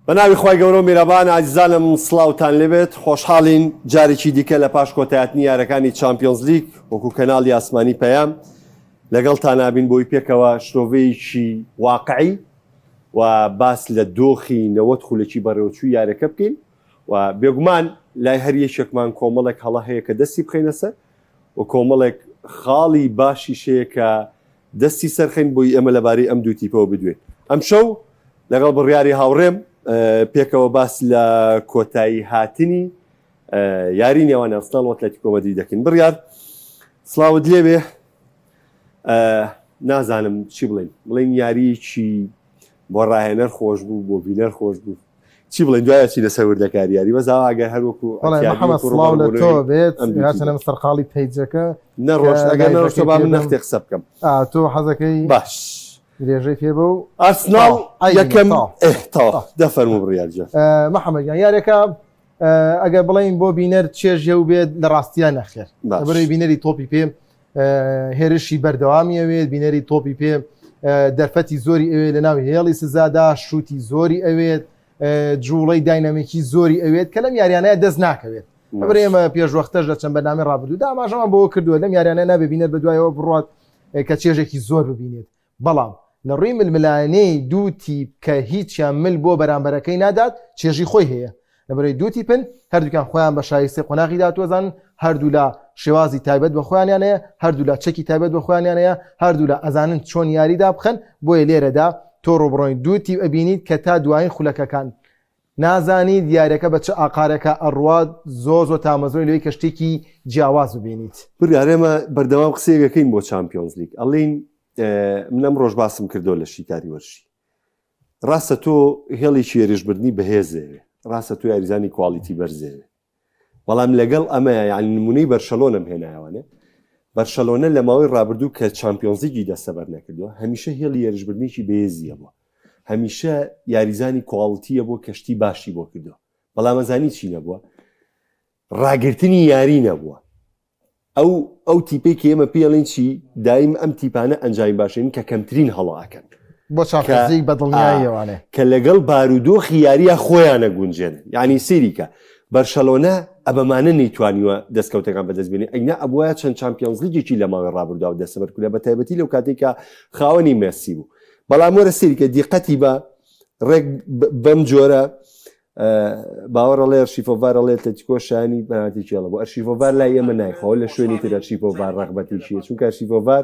بە ناوی خوای گەورە و میرەبان ئازیزانم سڵاوتان لێبێت خۆشحاڵین جارێکی دیکە لە پاش کۆتایەتنی یارەکانی چامپیۆنز لیگ وەکو کەناڵی ئاسمانی پەیام لەگەڵتان نابین بۆی پێکەوە شرۆڤەیەکی واقعی و باس لە دۆخی 90 خولەکی بەڕێوەچووی یارەکە بکەین و بێگومان لای هەر یەکێکمان کۆمەڵێک هەڵە هەیە کە دەستی بخەینە سەر و کۆمەڵێک خاڵی باشیش هەیە کە دەستی سەرخەین بۆی ئێمە لەبارەی ئەم دوو تیپەوە بدوێین. ئەمشەو لەگەڵ بڕیاری هاوڕێم پێکەوە باس لە کۆتایی هاتنی یاری نێوان ئەرسناڵ و ئەتلەتیکۆ مەدرید دەکەین. بڕیار سڵاوت لێبێ نازانم چی بڵێین بڵێین یارییەکی بۆ ڕاهێنەر خۆش بوو بۆ بینەر خۆش بوو چی بڵێن دوای چی لەسەر وردەکاری یاری بەس ئاوا ئەگەر هەر وەکو بەڵێ ئەتیادی محەممەد وەکو سڵاو لە تۆ ڕووبەڕووبوونەوەی بێت ئەم دوو هەرچەندە تیپە من سەرقاڵی پەیجەکە نەڕۆشت کە ئەگەر نەڕۆشتە لایڤەکەی با پێ من بم نەختێ قسە بکەم ئا تۆ حەزەکەی باش درێژەی پێ بە و ئارسناڵ تەواو عەیبی نیە یەکەم تەواو ئێ تەواو تەواو دەفەرموو بڕیار گیان ئە، محەممەد گیان یاریەکە ئە، ئەگەر بڵێین بۆ بینەر چێژ هەبوو بێت لە ڕاستیا نەخێر باش لەبەرئەوەی بینەری تۆپی پێ ئە، هێرشی بەردەوامی ئەوێت بینەری تۆپی پێ ئە، دەرفەتی زۆری ئەوێت لەناو هێڵی سزادا شووتی زۆری ئەوێت جوڵەی داینامیکی زۆری ئەوێت کە لەم یاریانەیە دەست ناکەوێت لەبەر ئێمە پێشوەختەش لە چەند بەرنامەی ڕابردوودا ئاماژەمان بەوە کردووە لەم یاریانە نابێ بینەر بەدوایەوە بڕوات کە چێژێکی زۆر ببینێت بەڵام لە ڕووی ململانێی دوو تیپ کە هیچیان مل بۆ بەرامبەرەکەی نادات چێژی خۆی هەیە لەبەرەی دوو تیپن هەردووکیان خۆیان بە شایستەی قۆناغی داهاتوو هەردوولا شێوازی تایبەت بە خۆیانیان هەیە، هەردوولا چەکی تایبەت بە خۆیانیان هەیە، هەردوولا ئەزانن چۆن یاری دابخەن، بۆیە لێرەدا تۆ ڕووبڕۆی دوو تیپ ئەبینیت کە تا دوایین خولەکەکان نازانیت یاریەکە بە چ ئاقارێکا ئەڕوات، زۆر زۆر تامەزرۆی لەوەی کە شتێکی جیاواز ببینیت. بڕیار ئێمە بەردەوام قسەیەک ئەکەین بۆ چامپیۆنزلیگ ئەڵێین من ئەمڕۆش باسم کردووە لە شیکاری وەرزشی ڕاستە تۆ هێڵێکی هێرشبردنی بەهێزێ ڕاستە تۆ یاریزانی quality بەرزێ بەڵام لەگەڵ ئەمەیە یعنی نمونەی بەرشەلۆنەم هێنایەوانێ بەرشەلۆنە لە ماوەی ڕابردوو کە چامپیۆنزیگی دەستەبەر نەکردووە هەمیشە هێڵی هێرشبردنێکی بەهێزیە بووە هەمیشە یاریزانی quality یە بۆ کەشتی باشی بۆ کردووە بەڵام ئەزانی چی نەبووە ڕاگرتنی یاری نەبووە ئەو ئەو تیپەی کە ئێمە پێی ئەڵێین چی دایم ئەم تیپانە ئەنجامی باشێن کە کەمترین هەڵە ئەکەن بۆ چاکسازی بە دڵنیاییەوانێ کە لەگەڵ بارودۆخی یاریە خۆیانە گونجێن یعنی سیریکە بەرشەلۆنە ئەبەمانە نەیتوانیوە دەستکەوتەکان بەدەست بێنێ ئەگنا ئەبواە چەند چامپیۆنزلیگێکی لە ماوەی ڕابردووە دەستەبەر کردە بە تایبەتی لەو کاتێک کە خاوەنی مێسی بوو بەڵام وەرە سیریکە دیقەتی بە ڕێک بەم جۆرە باوەڕ ئەڵێ ئەرشیفۆڤار ئەڵێ ئەتلەتیکۆ شایانی پەنالتی کێڵە بۆ ئەرشیفۆڤار لای ئێمە نایخەوە لە شوێنی تر ئەرشیفۆڤار ڕەغبەتێکیە چونکە ئەرشیفۆڤار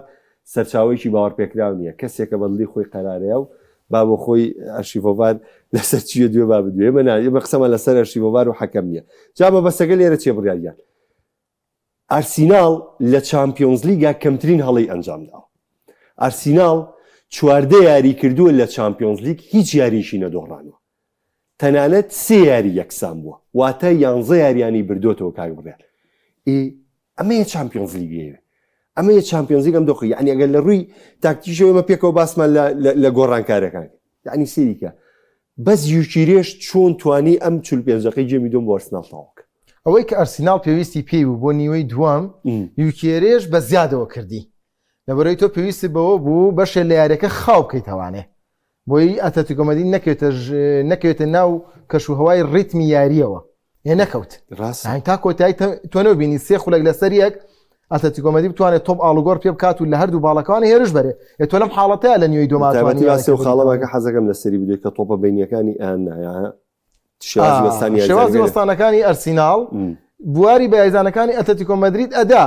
سەرچاوەیەکی باوەڕپێکراو نییە کەسێکە بەدڵی خۆی قەرارەیە و با بۆ خۆی ئەرشیفۆڤار لەسەر چیە دوێ با بدوێ ئێمە نا ئێمە قسەمان لەسەر ئەرشیفۆڤار و حەکەم نییە جا مەبەستەکە لێرە چیە بڕیاریان ئارسیناڵ لە چامپیۆنزلیگا کەمترین هەڵەی ئەنجامداوە ئارسیناڵ 14 یاری کردووە لە چامپیۆنزلیگ هیچ یاریشی نەدۆڕانوە تەنانەت سێ یاری یەکسان بووە واتە یانزە یاریانی بردۆتەوە کاک بڕیار ئێ ئەمەیە چامپیۆنزلیگ ئەیەوێ ئەمەیە چامپیۆنزلیگ ئەم دۆخی یعنی ئەگەر لە ڕووی تاکتیشەوە ئێمە پێکەوە باسمان لە گۆڕانکارەکان یعنی سەیریکە بەس یوکیرێش چۆن توانی ئەم 45 دقەی game ی دوم بۆ ئەرسناڵ تەواو کرد ئەوەی کە ئەرسیناڵ پێویستی پێی بوو بۆ نیوەی دووەم یوکێرێش بە زیادەوە کردی لەبەرەی تۆ پێویستی بەوە بوو بەشێ لە یاریەکە خاو بکەیتەوانێ بۆی ئەتلەتیکۆ مەدرید نەکەوێتە نەکەوێتە ناو کەش و هەوای ڕیتمی یاریەوە ێ نەکەوت ڕاست یانی تا کۆتایی تۆ نەبینی سێ خولەک لەسەر یەک ئەتلەتیکۆ مەدرید بتوانێت تۆپ ئاڵوگۆڕ پێ بکات و لە هەردوو باڵەکان هێرش بەرێ ئێ تۆ لەم حاڵەتەیە لە نیوەی تایبەتی دووەماتوانی باسی و خاڵەمە کە حەزەکەم لەسەری بدەیت کە تۆپە بینیەکانی ئەیان نایە شێوازی وەستانی شێوازی یاریزانەکانی وەستانەکانی ئەرسیناڵ بواری بە یاریزانەکانی ئەتلەتیکۆ مەدرید ئەدا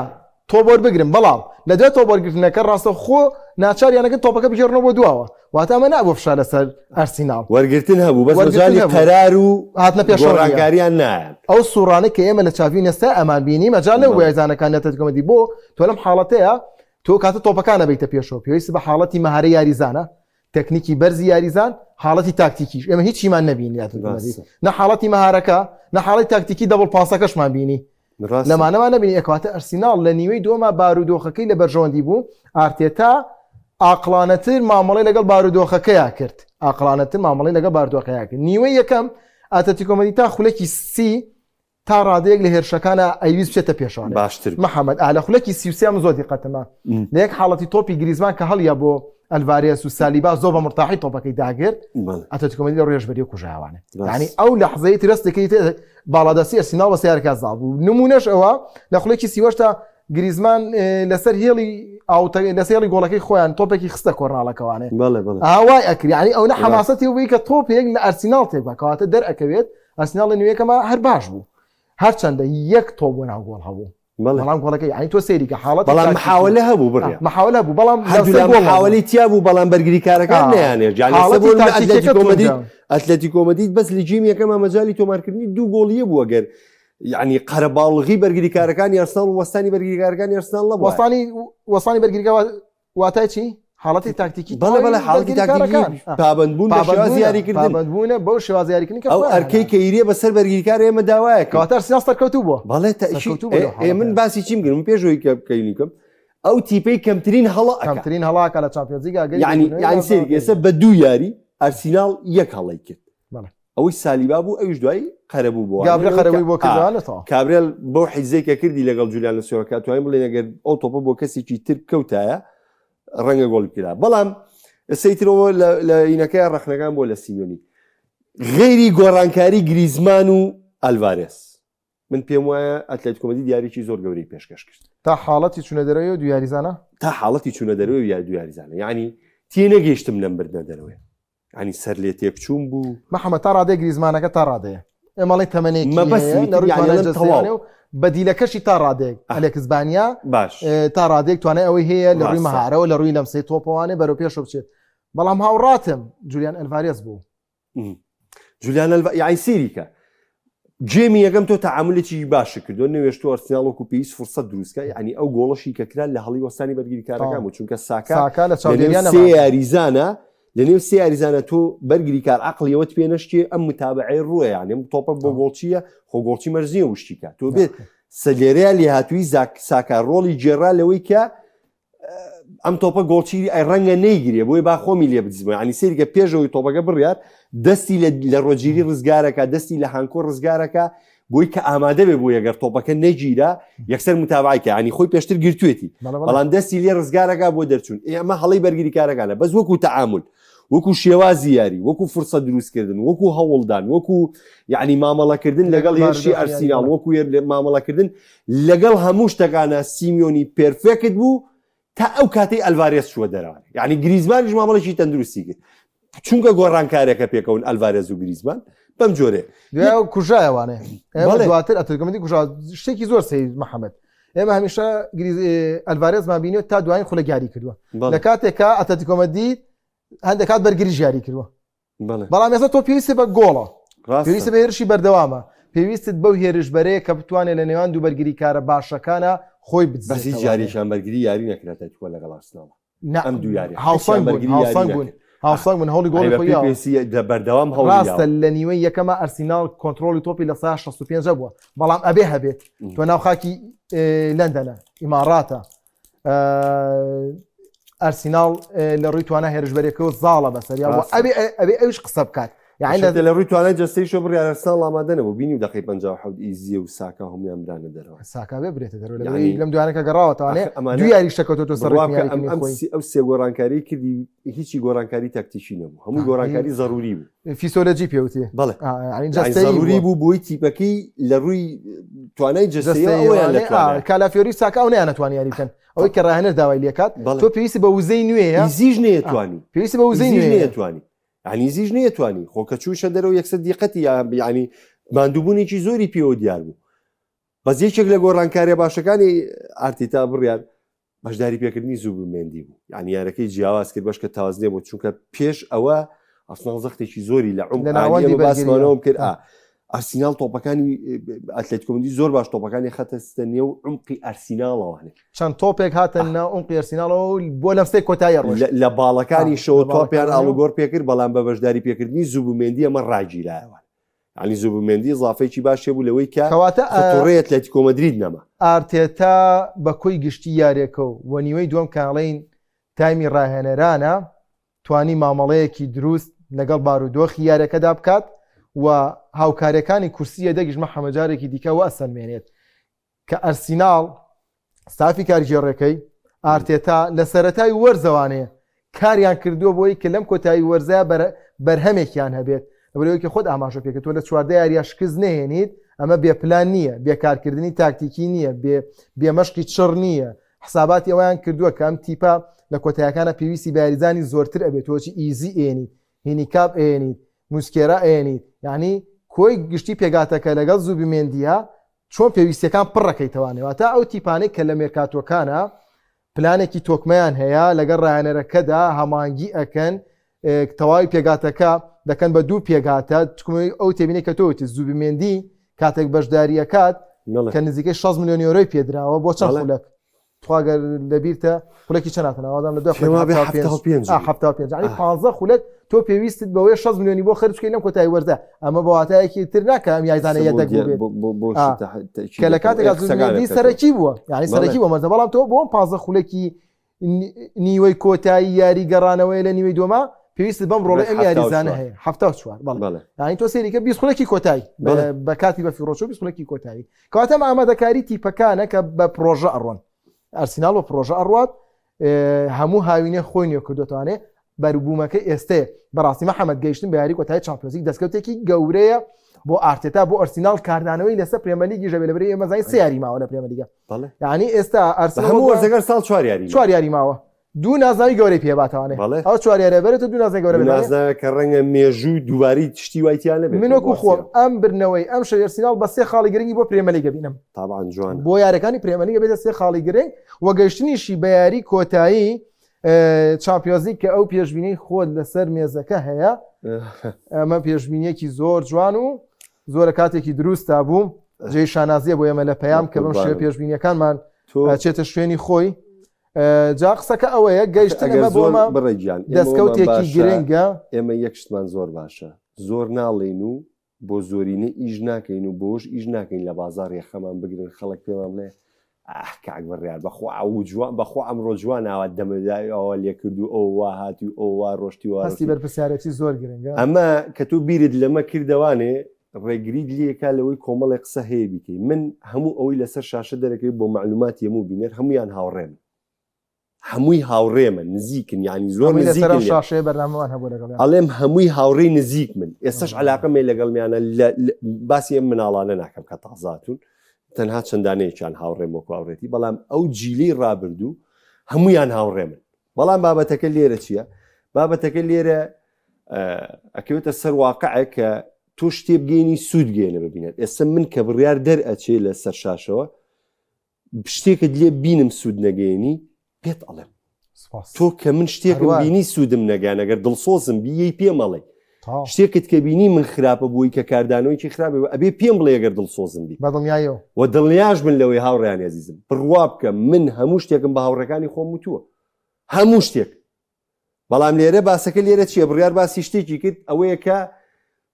تۆپ وەربگرن بەڵام لە دوای تۆپ وەرگرتنەکە ڕاستەوخۆ ناچاریانەکە تۆپەکە بگێڕنەوە بۆ دواوە واتە ئەمە نابوو فشار لەسەر ئەرسیناڵ وەرگرتن هەبوو بەس وەرگرتن مەجالی هەبوو. قەرار و هاتنە پێشەوە نییە. گۆڕانکاریان نایان ئەو سوڕانەی کە ئێمە لە چاڤی نێستا ئەمان بینی مەجال نەبوو بۆ بەڵێ. یاریزانەکانی ئەتلەتیکۆ مەدرید بۆ تۆ لەم حاڵەتەیە تۆ کاتە تۆپەکان ئەبەیتە پێشەوە پێویست بە حاڵەتی مەهارەی یاریزانە تەکنیکی بەرزی یاریزان حاڵەتی تاکتیکیش ئێمە هیچیمان نەبینی ئەتلەتیکۆ مەدرید نە حاڵەتی مەهارەکە نە حاڵی تاکتیکی double pass ەکەشمان بینی لەمانەمان نەبینی ئەکواتە ئەرسیناڵ لە نیوەی دووەما بارودۆخەکەی لە بەرژەوەندی بوو ئارتێتا ئاقڵانەتر مامەڵەی لەگەڵ بارودۆخەکەیا کرد ئاقڵانەتر مامەڵەی لەگەڵ بارودۆخەکەیا کرد نیوەی یەکەم ئاتلەتیکۆ مەدرید تا خولەکی سی تا ڕادەیەک لە هێرشەکانە ئەیویست بچێتە پێشەوە باشتر محەممەد ئا لە خولەکی 33 من زۆر دیقەتمە لە یەک حاڵەتی تۆپی گریزمان کە هەڵیا بۆ ئەلڤارێس و سالیبا زۆر بە مرتاحی تۆپەکەی داگرت ئەتلەتیکۆ مەدرید لە ڕێژبەری و کوژاوانە یعنی ئەو لەحزەی ترستێکی باڵادەستی ئەرسیناڵ بە سیارەکە زاڵ بوو نمونەش ئەوە لە خولێکی سیوەشتا گریزمان لەسەر هێڵی ئاوتە لەسەر هێڵی گۆڵەکەی خۆیان تۆپێکی خستە کۆرناڵەکەوانێ ئاوای ئەکری یعنی ئەو نە حەماسەتی بووی کە تۆپێک لە ئەرسیناڵ تێک بە کەواتە دەرئەکەوێت ئەرسیناڵ لە نوێیەکەمە هەر باش بوو هەرچەندە یەک تۆپ بۆ ناو گۆڵ هەبوو بەڵام گۆڵەکە یعنی تۆ سەیری کە حاڵەت بەڵام محاولە هەبوو بڕیا محاولە بوو بەڵام هەردوولا محاولەی تیا بوو بەڵام بەرگریکارەکان نەیانێت یعنی حاڵەتی تاکتیکەکە ئەتلەتیکۆ مەدرید ئەتلەتیکۆ مەدرید بەس لە game یەکەما مەجالی تۆمارکردنی دوو گۆڵیە بوو ئەگەر یعنی قەرەباڵغی بەرگریکارەکانی ئەرسناڵ و وەستانی بەرگریکارەکانی ئەرسناڵ نەبوو وەستانی وەستانی بەرگریکە واتای چی؟ حاڵەتی تاکتیکی بەڵێ بەڵێ حاڵەتی تاکتیکی پابەندبوون بە شێوازی یاریکردن پابەندبوونە بەو شێوازی یاریکردن کە ئەو ئەرکەی کە ئیریە بەسەر بەرگریکار ئێمە داوایە کەواتە ئەرسیناڵ سەرکەوتوو بووە بەڵێ سەرکەوتوو بووە لەو ئێ من حاڵەتە. باسی چیم کرد من پێش ئەوەی کە بکەین کەم ئەو تیپەی کەمترین هەڵە ئەکا کەمترین هەڵاکە لە چامپیۆنزلیگ ئەگەری یعنی بردنەوەی یعنی سەیرکە بازاڕەکەی. ئێستا بە دوو یاری ئەرسیناڵ یەک هەڵەی کرد بەڵێ. ئەوەی سالیبا بوو ئەویش دوای قەرەبوو بۆ گابرێل قەرەبووی بۆ کردووە لە تەواو. کابرێل بەو حیزەی کە کردی لەگەڵ جولیان لەسیۆکە توانین بڵێین ئەگەر ئەو تۆپە بۆ کەسێکی تر بکەوتایە ڕەنگە گۆڵی بکرا بەڵام سەیترەوە لە ئینەکەی ڕەخنەکان بۆ لە سیمیۆنی غێری گۆڕانکاری گریزمان و ئەلڤارێس من پێم وایە ئەتلەتیکۆ مەدرید یاریی زۆر گەورەی پێشکەش کرد تا حاڵەتی چوونە دەرەوەی و دوو یاریزانە تا حاڵەتی چوونە دەرەوەی یا دوو یاریزانە یعنی تێنەگەیشتم لەم بردنە دەرەوەی ینی سەر لێ تێکچوون بوو محەممەد تا ڕادەیە گریزمانەکە تا ڕادەیە ئێمەڵی تەمەنێکی مەبەستی لە ڕووی یعنی توانای ئەڵێم جەستەیانە تەواو. و بەدیلەکەشی تا ڕادەیەک ئاه. ئەلێکس بانیا باش تا ڕادەیەک توانای ئەوەی هەیە لە ڕووی ڕاستە. مەهارەوە لە ڕووی لەمسەی تۆپەوانێ بەرەو پێشەوە بچێت بەڵام هاوڕاتم جولیان ئەلڤارێز بوو جولیان ئەلڤا یعنی سەیریکە game ی یەکەم تۆ تەعاملێکی باش کردو نەوێشت و ئەرسناڵ وەکو پێویست فرسەت دروستکە یعنی ئەو گۆڵەشی کە کرا لە هەڵی وەستانی بەرگریکارەکان بوو چونکە ساکا ساکا لە لە نێو چاودێریان سێ نەما یاریزانە لە نێو سێ یاریزانە تۆ بەرگریکار عقلیەوەت پێ نەشتێ ئەم متابعەی ڕووە یعنی ئەم تۆپە بۆ گۆڵچیە خۆ گۆڵچی مەرج نییە وشتیکە تۆ بێت سەلێرەیە لێهاتووی زاک ساکا ڕۆڵی گێڕا لەوەی کە ئەم تۆپە گۆڵچی ئەی ڕەنگە نەیگرێ بۆیە با خۆمی لێ بدزمە ینی سەیرکە پێشەوەی تۆپەکە بڕیار دەستی لە ڕۆجیری ڕزگارەکە دەستی لە هانکۆ ڕزگارەکە بۆی کە ئامادە بێ بۆ یەگەر تۆپەکە نەگیرا یەکسەر متابعیکە ینی خۆی پێشتر گرتوێتی بەڵام دەستی لێ ڕزگارەکە بۆ دەرچوون ئێمە هەڵی بەرگریکارەکانە بەس وەکو تەعامل وەکو شێوازی یاری وەکو فرسە دروستکردن وەکو هەوڵدان وەکو یعنی مامەڵەکردن لەگەڵ هێرشی ئەرسیناڵ وەکو مامەڵەکردن لەگەڵ هەموو شتەکانە سیمیۆنی perfect بوو تا ئەو کاتەی ئەلڤارێز چووە دەرەوە یعنی گریزمانیش مامەڵێکی تەندروستی کرد چونکە گۆڕانکارێکە پێکەون ئەلڤارێز و گریزمان بەم جۆرێ دوای کوژایەوانێ دواتر ئەتلەتیکۆ مەدرید کوژا شتێکی زۆر سەیر محەممەد ئێمە هەمیشە ئەلڤارێزمان بینیوە تا دوایین خولە یاری کردووە لە کاتێکا ئەتلەتیکۆ مەدرید هەندێک کات بەرگری ژیاری کردووە بەڵام ئێستا تۆ پێویستی بە گۆڵە پێویستە بە هێرشی بەردەوامە پێویستت بەو هێرشبەرەیە کە بتوانێت لە نێوان دوو بەرگریکارە باشەکانە خۆی بدزێتەوە. جارێکیان بەرگری یاری نەکرا تایتکۆ لەگەڵ ئارسناڵ. ئەم دوو یاری هاوسەنگ بوون هاوسەنگ بوون هاوسەنگ بوون هەوڵی گۆڵی خۆی یاوە. لە بەردەوام هەوڵی ڕاستە لە نیوەی یەکەمە ئەرسیناڵ کۆنترۆڵی تۆپی لە سا 65 بووە بەڵام ئەبێ هەبێت تۆ ناو خاکی لەندەنە ئیماڕاتە ئەرسیناڵ لە ڕووی توانا هێرشبەرێکەوە زاڵە بەسەر یا ئەبێ ئەبێ ئەوش قسە بکات یعنی لە ڕووی توانای جەستەیشەوە بڕیار ئەرسناڵ ئامادە نەبوو بینی و دەقەی 57 ئیزیە و ساکا هەموویان برانە دەرەوە ساکا بێ برێتە دەرەوە لەوەی لەم دوانەکە گەڕاوەتوانێ دوو یاری شەکەوتۆتە سەر ئەم سێ گۆڕانکاری کردی هیچی گۆڕانکاری تاکتیکی نەبوو هەموو گۆڕانکاری زەروری بوو فیسۆلۆجی پێوتی بەڵێ زەروری بوو بۆی تیپەکەی لە ڕووی توانای جەستەیەوە کالافیۆری ساکا ئەو نەیانەتوانی یاری بکەن ئەوەی کە ڕاهێنەر داوای لێکات تۆ پێویستی بە وزەی نوێیە زیژ نەیەتوانی پێویستی بە وزەی نوێ نەیەتوانی ینی زیژ نەیەتوانی خۆ کە چووشە دەرەوە یەکسەر دیقەتی ینی ماندووبوونێکی زۆری پێوە دیار بوو بەس یەکێک لە گۆڕانکاریە باشەکانی ئارتیتا بڕیار بەشداری پێکردنی زوبیمێندی بوو یعنی یارەکەی جیاواز کرد بەشکە تازنێ بوو چونکە پێش ئەوە ئەرسناڵ زەختێکی زۆری لە عمق ناوەندی باسمانەوەم کرد ئا ئەرسیناڵ تۆپەکانی ئەتلەتیکۆ مەدرید زۆر باش تۆپەکانی خەتەستە نێو عمقی ئەرسیناڵەوانێ چەند تۆپێک هاتە ناو عمقی ئەرسیناڵەوە بۆ لەمسەی کۆتایی ڕۆژ لە باڵەکانی شەوە تۆپیان ئاڵوگۆر پێکرد بەڵام بە بەشداری پێکردنی زوبیمێندی ئەمە ڕاگیرایەوە یعنی زوبیمێندی ئیزافەیەکی باش هەبوو لەوەی کە کەواتە خطوڕەی ئەتلەتیکۆ مەدرید نەما. ئارتێتا بە کۆی گشتی یاریەکە و و نیوەی دووەم کە ئەڵێین تایمی ڕاهێنەرانە توانی مامەڵەیەکی دروست لەگەڵ بارودۆخی یاریەکەدا بکات و هاوکاریەکانی کورسی یەدەگیش مەحەمە جارێکی دیکە وا ئەسەلمێنێت کە ئەرسیناڵ ستافی کارگێڕەکەی ئارتێتا لە سەرەتای وەرزەوانێ کاریان کردووە بۆی کە لەم کۆتایی وەرزە بەرهەمێکیان هەبێت لەبەرئەوەی کە خۆت ئاماژە پێکرد تۆ لە 14 یاریە شکست نهێنیت ئەمە بێ پلان نییە بێکارکردنی تاکتیکی نییە بێ بێمەشقی چڕ نییە حساباتی ئەویان کردووە کە ئەم تیپە لە کۆتایەکانە پێویستی بە یاریزانی زۆرتر ئەبێت تۆچی ئیزی ئێنیت هینیکاپ ئەیەنیت موسکێرا ئەیەنیت یعنی کۆی گشتی پێگاتەکە لەگەڵ زوبیمێندیە چۆن پێویستیەکان پڕەکەیتەوانێ واتە ئەو تیپانەی کە لە مێرکاتۆکانە پلانێکی تۆکمەیان هەیە لەگەڵ ڕایەنەرەکەدا هەمانگی ئەکەن تەواوی پێگاتەکە دەکەن بە دوو پێگاتە تکمەوەی ئەو تێبینی کە تۆوتی زوبیمێندی کاتێک بەشداریەکات کە نزیکەی 6 میلیۆن یۆرۆی پێدراوە بۆ چەند خولەک تخوا گەر لەبیرتە خولەکی چەند هاتنەوە وادام لە دوای پێم وابێ 75 75 یعنی 15 خولەک تۆ پێویستت بەوەیە 6 میلیۆنی بۆ خەرج بکەی لەم کۆتایی وەرزە ئەمە بە واتایەکی تر ناکە ئەم یاریزانە یەدەگ بووبێت کە لە کاتێکا زوبیمێندی سەرەکی بووە یعنی سەرەکی بووە مەرجە بەڵام تۆ بۆ ئەم 15 خولەکی نیوەی کۆتایی یاری گەڕانەوەی لە نیوەی دووەما پێویستت بەم ڕۆڵی ئەم یاریزانە هەیە 74 بەڵێ یعنی تۆ سەیریکە 20 خولەکی کۆتایی بە کاتی بە فیڕۆچوو 20 خولەکی کۆتایی کەواتە ئەمە ئامادەکاری تیپەکانە کە بە پرۆژە ئەڕۆن ئەرسیناڵ بە پرۆژە ئەڕوات هەموو هاوینێ خۆی نوێ کردوتوانێ بەروبوومەکە ئێستەیە بەڕاستی محەممەد گەیشتن بە یاری کۆتایی چامپیۆنزلیگ دەستکەوتێکی گەورەیە بۆ ئارتێتا بۆ ئەرسیناڵ کاردانەوەی لەسەر پرێمەلیگی ژەبێ لەبەری ئێمە زانین سێ یاری ماوە لە پرێمەلیگە یعنی ئێستا ئەرسناڵ هەموو وەرزەکە ساڵ چوار یاری چوار یاری ماوە دوو نازناوی گەورەی پێ باتوانێ بەڵێ. ئەو چوار یاریە بەرێت و دوو نازناوی گەورە بێت. نازناوێک کە ڕەنگە مێژوو دووبارەی شتی وای تیا نەبێت من وەکو خۆم ئەم برنەوەی ئەم شەوی ئەرسیناڵ بە سێ خاڵی گرنگی بۆ پرێمەلیگە بینم تابعا جوان بۆ یاریەکانی پرێمەلیگە بێتە سێ خاڵی گرنگ و گەیشتنیشی بە یاری کۆتایی چامپیۆنزلیگ کە ئەو پێشبینەی خۆت لەسەر مێزەکە هەیە ئەمە پێشبینیەکی زۆر جوان و زۆرە کاتێکی دروستا بوو جێی شانازیە بۆ ئێمە لە پەیام کە بەم شێوە پێشبینیەکانمان چێتە شوێنی خۆی جا قسەکە ئەوەیە گەیشتن ئەمە بۆمە بڕێگیان دەستکەوتێکی گرنگە. ئێمە یەک شتمان زۆر باشە زۆر ناڵێین و بۆ زۆرینە ئیش ناکەین و بۆش ئیش ناکەین لە بازار یەخەمان بگرن خەڵک پێمان بڵێ ئاه کاک بڕیار بەخوا ئەو جوان بەخوا ئەمڕۆ جوان ئاوا دەمەداوە لێکرد و ئەو وا هاتی و ئەو وا ڕۆشتی وا هەستی بەرپرسیارەتی زۆر گرنگە ئەمە کە تۆ بیرت لەمە کردەوانێ ڕێگریت لێکا لەوەی کۆمەڵێک قسە هەیە بیکەی من هەموو ئەوەی لەسەر شاشە دەرەکەوێت بۆ مەعلوماتی هەموو بینەر هەموویان هاوڕێمن هەمووی هاوڕێمە نزیکن یعنی زۆر هەمووی لەسەر نزیکن ئەم لێم. شاشەیە بەرنامەمان هەبوو لەگەڵیان ئەڵێم هەمووی هاوڕێی نزیک من ئێستاش علاقەم هەیە لەگەڵمیانە لە- لە- باسی ئەم مناڵانە ناکەم کە تازاتون تەنها چەندانەیەکیان هاوڕێم وەکو هاوڕێتی بەڵام ئەو جیلەی ڕابردوو هەمویان هاوڕێ من بەڵام بابەتەکە لێرە چییە؟ بابەتەکە لێرە ئەکەوێتە سەر واقعێک کە تۆ شتێ بگەینی سوود گەێنە ببینێت ئێستا من کە بڕیار دەرئەچێ لە سەر شاشەوە شتێکت لێ بینم سوود نەگەێنی پێت ئەڵێم تۆ کە من شتێکم بینی سوودم نەگان ئەگەر دڵسۆزم بیەی پێمەڵێ شتێکت کە بینی من خراپە بووی کە کاردانەوەیکی خراپێ ئەبێ پێم بڵێ گەر دڵسۆزم بی بەدڵنیایەوە و دڵنیاش بن لەوەی هاوڕێیان ئەزیزم بڕوا بکە من هەموو شتێکم بە هاوڕێکانی خۆم وتووە هەموو شتێک بەڵام لێرە باسەکە لێرە چییە بڕیار باسی شتێکی کرد ئەوەیە کە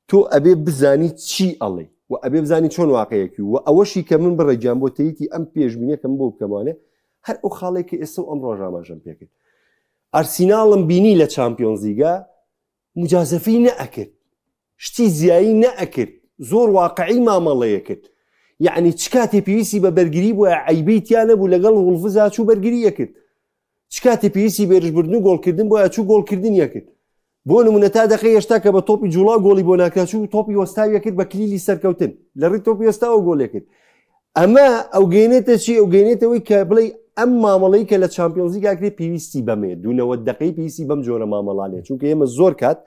تۆ ئەبێ بزانی چی ئەڵێ و ئەبێ بزانی چۆن واقعەکی و ئەوەشی کە من بڕێگیان بۆ تەیتی ئەم پێشبینەکەم بۆ بکەمانێ هەر ئەو خاڵێک کە ئێستا و ئەم ڕۆژاماژەم پێکرد ئەرسیناڵم بینی لە چامپیۆنزیگا موجازەفەی نەئەکرد شتی زیایی نەئەکرد زۆر واقعی مامەڵەیە کرد یعنی چ کاتێ پێویستی بە بەرگری بووە عیبەی تیا نەبوو لەگەڵ وڵفزا چوو بەرگری ئەکرد چ کاتێ پێویستی بێرشبردن و گۆڵکردن بۆە چوو گۆڵکردن یەکرد بۆ نمونە تا دەقەی هێشتا کە بە تۆپی جوڵا گۆڵی بۆ ناکرا چوو تۆپی وەستاویە کرد بە کلیلی سەرکەوتن لە ڕی تۆپی وەستاوە گۆڵێ کرد ئەمە ئەو گەینێتە چی ئەو گەینێتەوەی کە بڵێ ئەم مامەڵەی کە لە چامپیۆنزی گاکرێ پێویستی بەمێ دوونەوە دقەی پێویستی بەم جۆرە مامەڵانێ چونکە ئێمە زۆر کات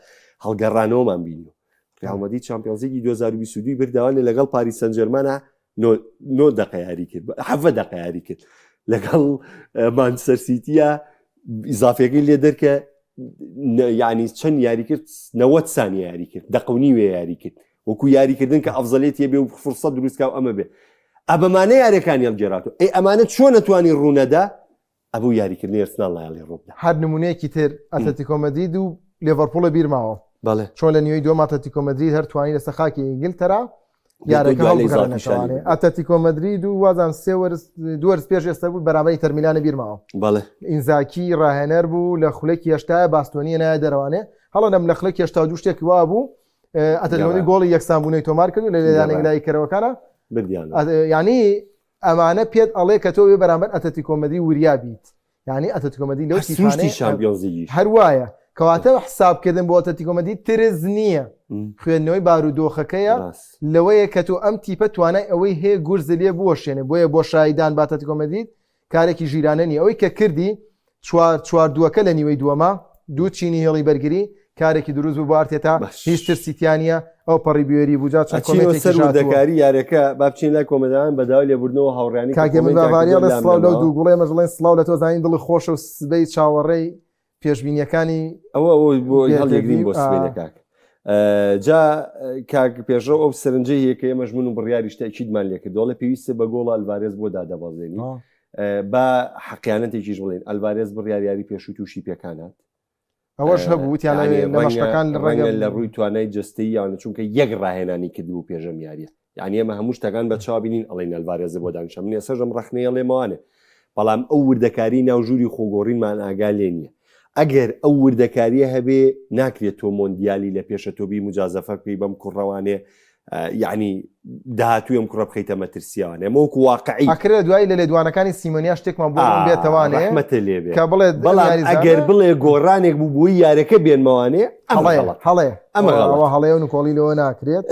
هەڵگەڕانەوەمان بینیوە ریال مەدرید چامپیۆنزیگی 2022 بردەوانێ لەگەڵ پاریس سەنجەرمانە نۆ دقە یاری کرد حەڤە دقە یاری کرد لەگەڵ مانچستەر سیتیە ئیزافەکەی لێ دەرکە یعنی چەند یاری کرد 90 سانیە یاری کرد دقە و نیوێ یاری کرد وەکو یاریکردن کە ئەفزەلێتیە بێ و فرسە دروستکە و ئەمە بێ ئەبەمانە یاریەکانی هەڵگێراتەوە ئەی ئەمانە چۆن نەتوانی ڕوونەدا ئەبوو یاریکردنی ئەرسناڵ نایەڵی ڕووبدا. هەر نمونەیەکی تر ئەتلەتیکۆ مەدرید و لێڤەرپوڵە بیرماوە بەڵێ چۆن لە نیوەی دووەم ئەتلەتیکۆ مەدرید هەر توانی لەسەر خاکی ئینگلتەرا یارەکە هەڵبگەڕێنێتەوانێ ئەتلەتیکۆ مەدرید و وازان سێ وەرز دوو وەرز پێش ئێستا بوو بەرامبەری تەرمیلانە بیرماوە بەڵێ ئینزاکی ڕاهێنەر بوو لە خولەکی هەشتایە باستۆنیە نایە دەرەوانێ هەڵەنەم لە خولەکی 82 شتێکی وا بوو. ئەتەلۆنی گۆڵی یەکسانبوونەی تۆمار کرد و لە لێدانێک لای کەرەوەکانە ینی ئەمانە پێت ئەڵێ کە تۆ بەرامبەر ئەتەتیکۆ مەدرید وریا بیت یعنی ئەتەتیکۆ مەدرید لەو سروشتی چامپیۆنزلیگیش هەر وایە کەواتە حسابکردن بۆ ئەتەتیکۆ مەدرید ترس نییە خوێندنەوەی بارودۆخەکەیە لەوەیە کە تۆ ئەم تیپە توانای ئەوەی هەیە گورز لێ بوەشێنێ بۆیە بۆشاییدان بە ئەتەتیکۆ مەدرید کارێکی ژیرانە نیە ئەوەی کە کردی چوار چوار دووەکە لە نیوەی دووەما دوو چینی هێڵی بەرگری کارێکی دروست بوو بۆ ئارتێتا هیچ ترسی تیا نییە ئەو پەڕی بوێری بوو جا چەند ئەچینەوە کۆمێنتێکیش سەر هاتووە. وردەکاری یاریەکە با بچین لای کۆمەدان بە داوای لێبوردنەوە هاوڕیانی کە کاک هێمن کۆمێنتیان باڤاری کردووە ئەڵێ لام سڵاو لەو نەماوە. دوو گوڵەی ئێمەش دەڵێین سڵاو لە تۆ زانین دڵی خۆشە و سبەی چاوەڕێی پێشبینیەکانی ئەوە ئەوە بۆ هەڵیگرین بێدەبی بۆ سبەینێ کاک جا کاک پێشڕەو ئەو سەرنجەی هەیە کە ئێمەش من و بڕیاریش تەئکیدمان لێکرد دەڵێ پێویستە بە گۆڵ ئەلڤارێز بۆ دادەبەزێنی با حەقیانەتێکیش بڵێین ئەلڤارێز بڕیار یاری پێشوو تووشی پێکان هات ئەوەش هەبوو وتیان لە مەشقەکان ڕەنگە لە ڕووی توانای جەستەیی یانە چونکە یەک ڕاهێنانی کردبوو پێشەم یاریە یعنی ئێمە هەموو شتەکان بە چاو بینین ئەڵێن ئەلڤارێزە بۆ دانیشە من ئێسەژم ڕەخنەیە لێمەوانێ بەڵام ئەو وردەکاری ناو ژووری خۆگۆڕینمان ئاگا لێ نییە ئەگەر ئەو وردەکاریە هەبێ ناکرێت تۆ مۆندیالی لە پێشە تۆ بی مجازەفە بکەی بەم کوڕەوانێ یعنی داهاتووی ئەم کوڕە بخەیتە مەترسییەوانێ ئەمە وەکو واقعی ئەکرێ دوایی لە لێدوانەکانی سیمۆنیا شتێکمان بۆ ڕوون بێتەوانێ ڕەحمەتە لێ بێ کە بڵێ بەڵام ئەگەر بڵێ گۆڕانێک بوو بۆی یارەکە بێنمەوانێ ئەمە غەڵەت هەڵەیە ئەمە غەڵەت. ئەوە هەڵەیە و نکۆڵی لەوە ناکرێت.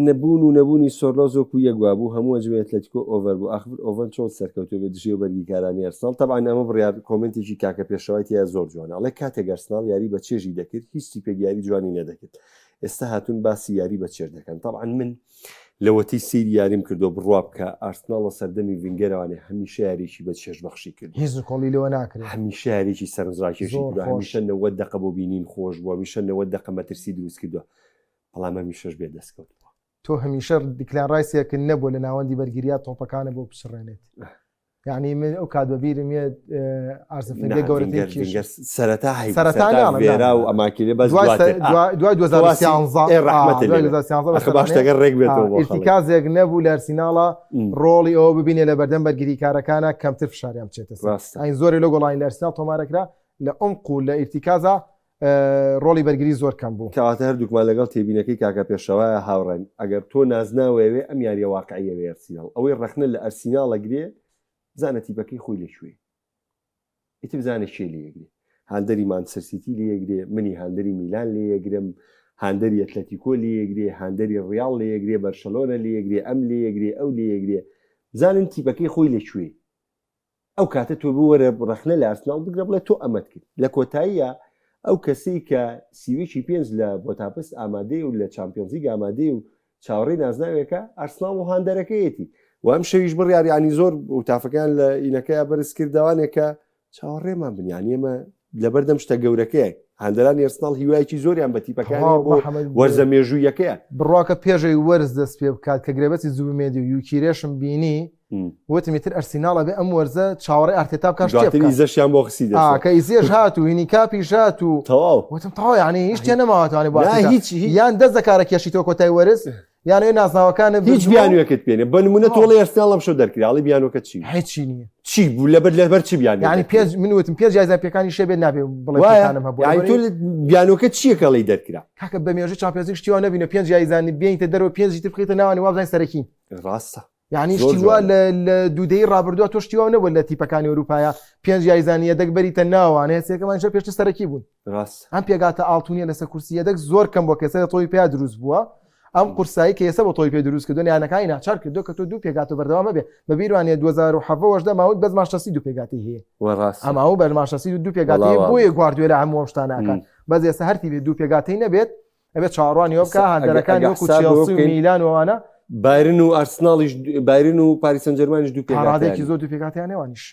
نەبوون و نەبوونی سۆرلۆز وەکو یەک وابوو هەموو ئەجمەی ئەتلەتیکۆ ئۆڤەر بوو ئاخر ئۆڤەن چۆن سەرکەوتوو بێت دژی ئەو بەرگریکارانەی ئەرسناڵ تەبعەن ئەمە بڕیار کۆمێنتێکی کاکە پێشەوای تیا زۆر جوانە ئەڵێ کاتێک ئەرسناڵ یاری بە چێژی دەکرد هیچ تیپێک یاری جوانی نەدەکرد ئێستا هاتوون باسی یاری بە چێژ دەکەن تەبعەن من لەوەتەی سەیری یاریم کردووە بڕوا بکە ئارسناڵ لە سەردەمی ڤینگەرەوانێ هەمیشە یاریی بە چێژبەخشی کردووە. هیچ نکۆڵی لەوە ناکرێت. هەمیشە یاریی سەرنجڕاکێشی زۆر کردووە، خۆش. هەمیشە 90 دەقە بۆ بینین خۆش بووە، هەمیشە 90 دەقە مەترسی دروست کردووە، بەڵام هەمیشەش بێ دەستکەوت بووە. تۆ هەمیشە دیکلان ڕایسێکت نەبووە لە ناوەندی بەرگرییا تۆپەکانت بۆ بچڕێنێت. یعنی من ئەو کات بەبیرم یەت ئارسن فنگەر گەورەترین کێشە سەرەتا هەی سەرەتا ناڵێم، ڤێرا و ناڵێم. ئەماکینێ بەس دوای دواتر دوای دوای 2013 ئێ ڕەحمەتت دوای لێ بێ. 2013 ئەخە با شتەکە ڕێک بێتەوە بۆ خەڵک. ئیرتیکازێک نەبوو لە ئەرسیناڵا ڕۆڵی ئەوە ببینێ لە بەردەم بەرگریکارەکانە کەمتر فشاریان بچێتە سەر. ڕاستە. ئەین زۆرێ لەو گۆڵانی لە ئەرسیناڵ تۆمارەکرا لە عمق و لە ئیرتیکازا ڕۆڵی بەرگری زۆر کەم بوو. کەواتە هەردووکمان لەگەڵ تێبینەکەی کاکە پێشەوایە هاوڕاین. ئەگەر تۆ نازناوەیەوێ ئەم یاریە واقعیەوێ ئەرسیناڵ ئەوەی ڕەخنە لە ئەرسیناڵ ئەگرێ بزانە تیپەکەی خۆی لە کوێ ئیتر بزانە کێ لێگرێ هاندەری مانچستەر سیتی لێگرێ منی هاندەری میلان لێگرم هاندەری ئەتلەتیکۆ لێگرێ هاندەری ڕیاڵ لێگرێ بەرشەلۆنە لێگرێ ئەم لێگرێ ئەو لێگرێ بزانن تیپەکەی خۆی لە کوێ ئەو کاتە تۆ بوەرە ڕەخنە لە ئارسناڵ بگرە بڵێ تۆ ئەمەت کرد لە کۆتاییە ئەو کەسەی کە سیویکی پێنج لە بۆتاپست ئامادەیە و لە چامپیۆنزلیگ ئامادەیە و چاوەڕێی نازناوێکە ئارسناڵ و هاندەرەکەیەتی و ئەم شەویش بڕیار ینی زۆر وتافەکان لە ئینەکەیا بەرز کردوانێک کە چاوەڕێمان بن یانی ئێمە لەبەردەم شتە گەورەکەیە هاندەرانی ئەرسناڵ هیوایەکی زۆریان بە تیپەکانی تەواو بۆ محەمەد وەرزە مێژوویەکەیە بڕواکە پێشەوەی وەرز دەست پێ بکات کە گرێبەستی زوبیمێندی و یوکیرێشم بینی وتم ئیتر ئەرسیناڵ ئەبێ ئەم وەرزە چاوەڕێ ئارتێتا بکات شتێ دواتر بکات ئیزەشیان بۆ خسی ئا دەست کە ئیزێش هات و هینیکاپیش هات و تەواو وتم تەواو یعنی هیچ شتێ نەماوەتوانێ بۆ نا ئارتێتا هیچ هیچ یان دەست دەکارە کێشی تۆ کۆتای وەرز یان ئەوێ نازناوەکانت هیچ بردووە. بیانوێکت پێنێ بە نمونە تەواو. تۆڵی ئەرسناڵ ئەم شەو دەرکرا ئەڵێ بیانوەکە چی بوو؟ هیچی نییە چی بوو لەبەر لەبەر چی بیانوێ یعنی دەرکرا؟ پێنج من وتم پێنج یاریزان پێکانی شێ بێت نابێ بڵێ وایە پێکانم هەبوو یعنی تۆ لەبەرئەوەی لە- بیانوەکە چییە کە ئەڵێی دەرکرا کاکە بە مێژوو چامپیۆنزلیگ شتی وا نەبینە پێنج یاریزانی بێنیتە دەرەوە پێنجی تر بخەیتە ناوانی وابزانین سەرەکین ڕاستە یعنی زۆر شتی وا جوانە. لە لە دوو دەی ڕابردووە تۆ شتی وا نەبوو لە تیپەکانی ئەوروپایە پێنج یاریزانی یەدەک بەریتە ناوانێ سێکەمان شە پێشتر سەرەکی بوون ڕاستە ئەم پێگاتە ئاڵتونیە لەسەر کورسی یەدەک زۆر کەم بۆ کەسە لە تۆی پیا دروست بووە ئەم قورسایی کە ئێستا بۆ تۆی پێ دروست کردووە یانەکانی ناچار کردو کە تۆ دوو پێگاتە بەردەوام بێ بە بیروانێ 2017 وەشدە ماوت بەس مانچستەر دوو پێگاتی هەیە وە ڕاستە ئەما و بەر مانچستەر دوو پێگاتی وەڵا هەیە وا بۆیە گواردیۆلا هەموو ئەم شتانە ئەکات بەس ئێستا هەر تیپێ دوو پێگاتەی نەبێت ئەبێت چاوەڕوانی ئەوە بکا ئەگەر- هاندەرەکانی ئەگەر وەکو حساب بەوە چێڵسی و بکەین، میلان و ئەوانە بایرن و ئارسناڵیش بایرن و پاریس سانجێرمانیش دوو تا ڕادەیەکی پێگاتەیان زۆر دوو پێگاتەیان نێوانیش